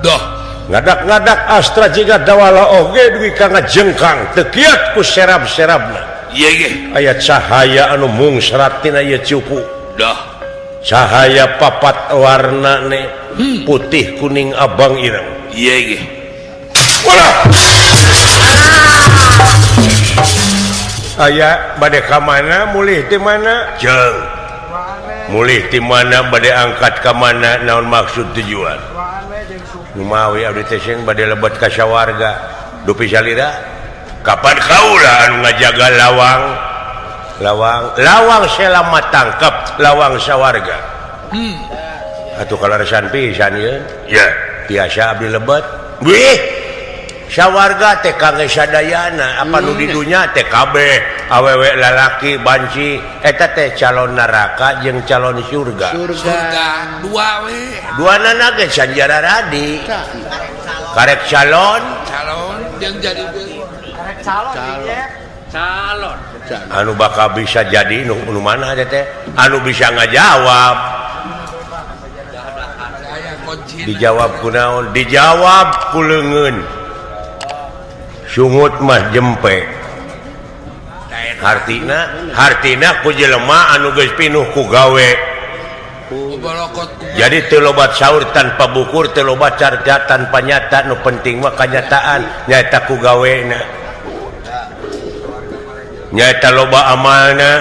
Doh. Ngadak-ngadak astra jiga dawala oge dugi ka ngajengkang teu kiat ku serab-serabna. Ieu ge. Aya cahaya anu mungsrat tina ieu cupu. Doh. Cahaya papat warnane putih, kuning, abang, ireng. Ieu ge. Walah. Aya bade ka mana mulih ti mana? Jeung. Mulih ti mana bade angkat ka mana naon maksud tujuan? Numawi abdi teh sing bade lebet ka sawarga dupi salira kapan kaula anu ngajaga lawang lawang lawang selama tangkep lawang sawarga. Atuh kalaresan pisan ieu ya tiasa abdi lebet wih sawarga teh kangge sadayana apa nu di dunya teh kabeh awewe lalaki banci eta teh calon neraka jeung calon surga. Surga dua we. Duanana ge sanjara radi. Karek calon calon jeung jadi deui. Karek calon calon. Anu bakal bisa jadi nu mana teh anu bisa ngajawab. Dijawab ku naon? Dijawab ku leungeun. Sungut mah jempe. Hartina hartina ku jelema anu geus pinuh ku gawe. Jadi teu loba saur tanpa bukur, teu loba carita tanpa nyata, nu penting mah kanyataan nyaeta ku gawena. Nyaeta loba amalna.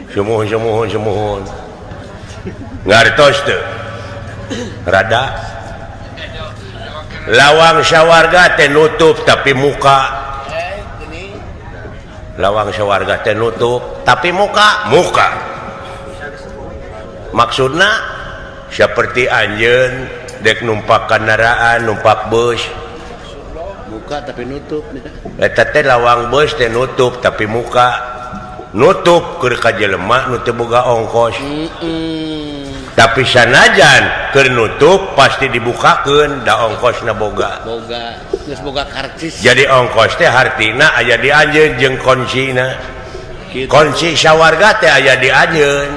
Sumuhun sumuhun sumuhun. Ngartos teu? Rada lawang sawarga teh nutup tapi muka. Lawang sawarga teh nutup tapi muka muka. Maksudna seperti anjeun dek numpak kendaraan numpak bus muka tapi nutup. Eta teh lawang bus teh nutup tapi muka. Nutup keur ka jelema nu teu boga ongkos. Tapi sanajan keur nutup pasti dibukakeun da ongkosna boga. Boga, geus boga karcis. Jadi ongkos teh hartina aya di anjeun jeung kuncina. Kunci sawarga teh aya di anjeun.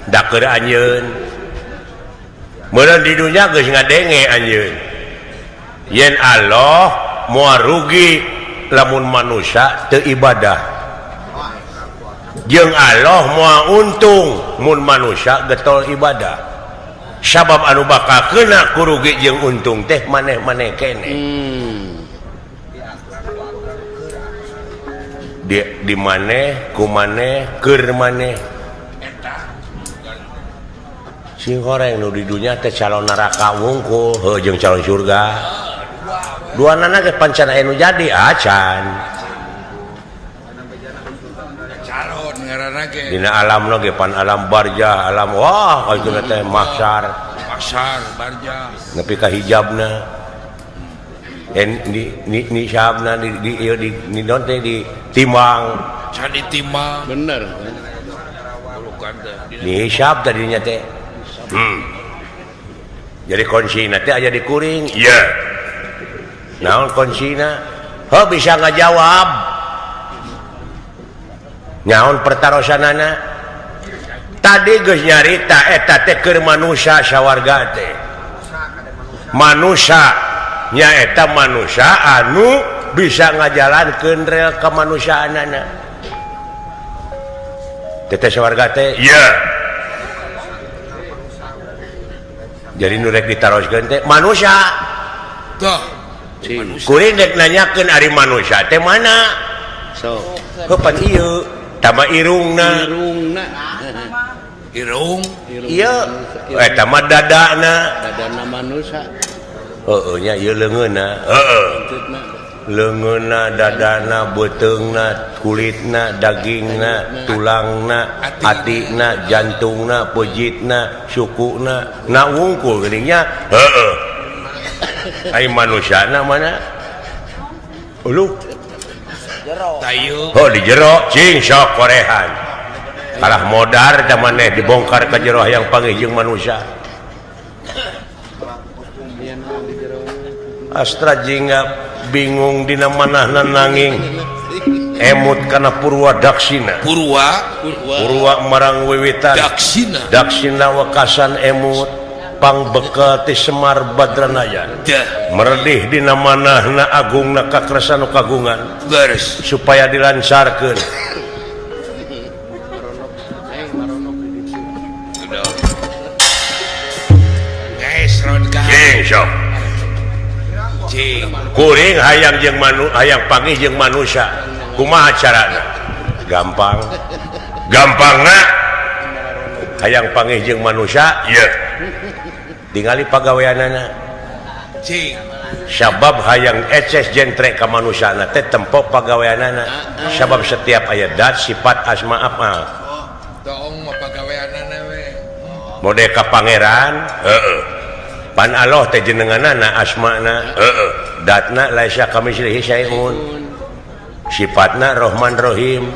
Da keur anjeun. Meureun di dunya geus ngadenge anjeun. Yen Allah moal rugi lamun manusia teu ibadah. Jeung Allah moal untung mun manusia getol ibadah. Sabab anu bakal kena kurugi jeung untung teh maneh-maneh keneh. Di maneh ku maneh keur maneh. Sing horeng nu di dunya teh calon neraka wungkul heuh jeung calon surga. Duanana ge pancana anu jadi acan. Calon ngaranna ge. Dina alamna ge pan alam barjah, alam wah kitu teh mahsyar. Mahsyar barjah. Nepi ka hijabna. Di di nisabna di di ieu di di naon teh di timbang. Can ditimbang. Bener. Dihisab tadinya teh. Jadi kuncina teh aya di kuring. Iya. Naon kuncina? Heuh bisa ngajawab. Naon pertarosanana? Tadi geus nyarita eta teh keur manusia sawarga teh. Manusia nyaeta manusia anu bisa ngajalankeun rel kemanusiaanana. Teteh sawarga teh? Iya. Jadi nu rek ditaroskeun teh manusia. Tah. Kuring rek nanyakeun ari manusia teh mana? So. Heuh pan ieu tama irungna. Irungna. Irung. Ieu eta mah dadana. Dadana manusia. Heeh nya ieu leungeunna. Heeh. Leungeunna, dadana, beuteungna, kulitna, dagingna, tulangna, hatina, jantungna, pejitna, sukuna, na wungkul geuning nya. Heeh. Ai manusiana mana? Uluh. Tayu. Oh di jero cing sok korehan. Kalah modar da maneh dibongkar ka jero hayang panggih jeung manusia. Astra jingga bingung dina manahna nanging emut kana Purwa Daksina. Purwa marang wiwitan Daksina. Daksina wekasan emut pangbekel ti Semar Badranaya. Meredih dina manahna agungna kakresan nu kagungan. Beres. Supaya dilancarkeun. Cing sok. Kuring hayang jeung hayang panggih jeung manusia. Kumaha carana? Gampang. Gampangna hayang panggih jeung manusia, ieu. Tingali pagaweanana. Cing. Sabab hayang eces jentre ka manusiana teh tempo pagaweanana. Sabab setiap aya dat sifat asma afal. Toong mah pagaweanana we. Mode ka pangeran, heeh. Pan Allah teh jenenganana asmana, heeh. Datna laisa kamislihi syai'un. Sifatna Rahman Rahim.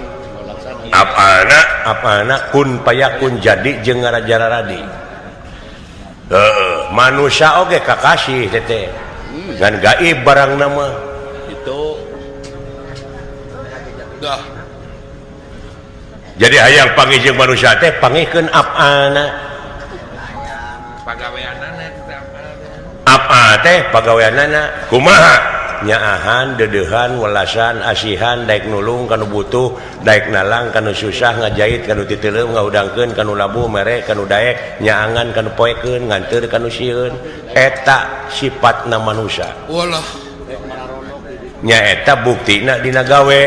Apana apana kun payakun jadi jeung ngarajararadi. Heeh, manusia oge kakasih teh. Ngan gaib barang nama itu. Dah. Jadi hayang panggih jeung manusia teh panggihkeun apana. Pagaweanana apa teh pagaweanana kumaha nyaahan deudeuhan welasan asihan daek nulung kanu butuh daek nalang kanu susah ngajait kanu titeuleum ngahudangkeun kanu labuh mere kanu daek nyaangan kanu poekeun nganteur kanu sieun eta sifatna manusia. Walah nya eta buktina dina gawe.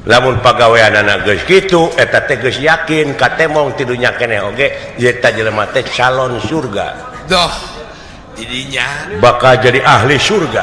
Lamun pagaweanana geus kitu eta teh geus yakin katemong ti dunya keneh oge eta jelema teh calon surga. Doh, didinya bakal jadi ahli surga.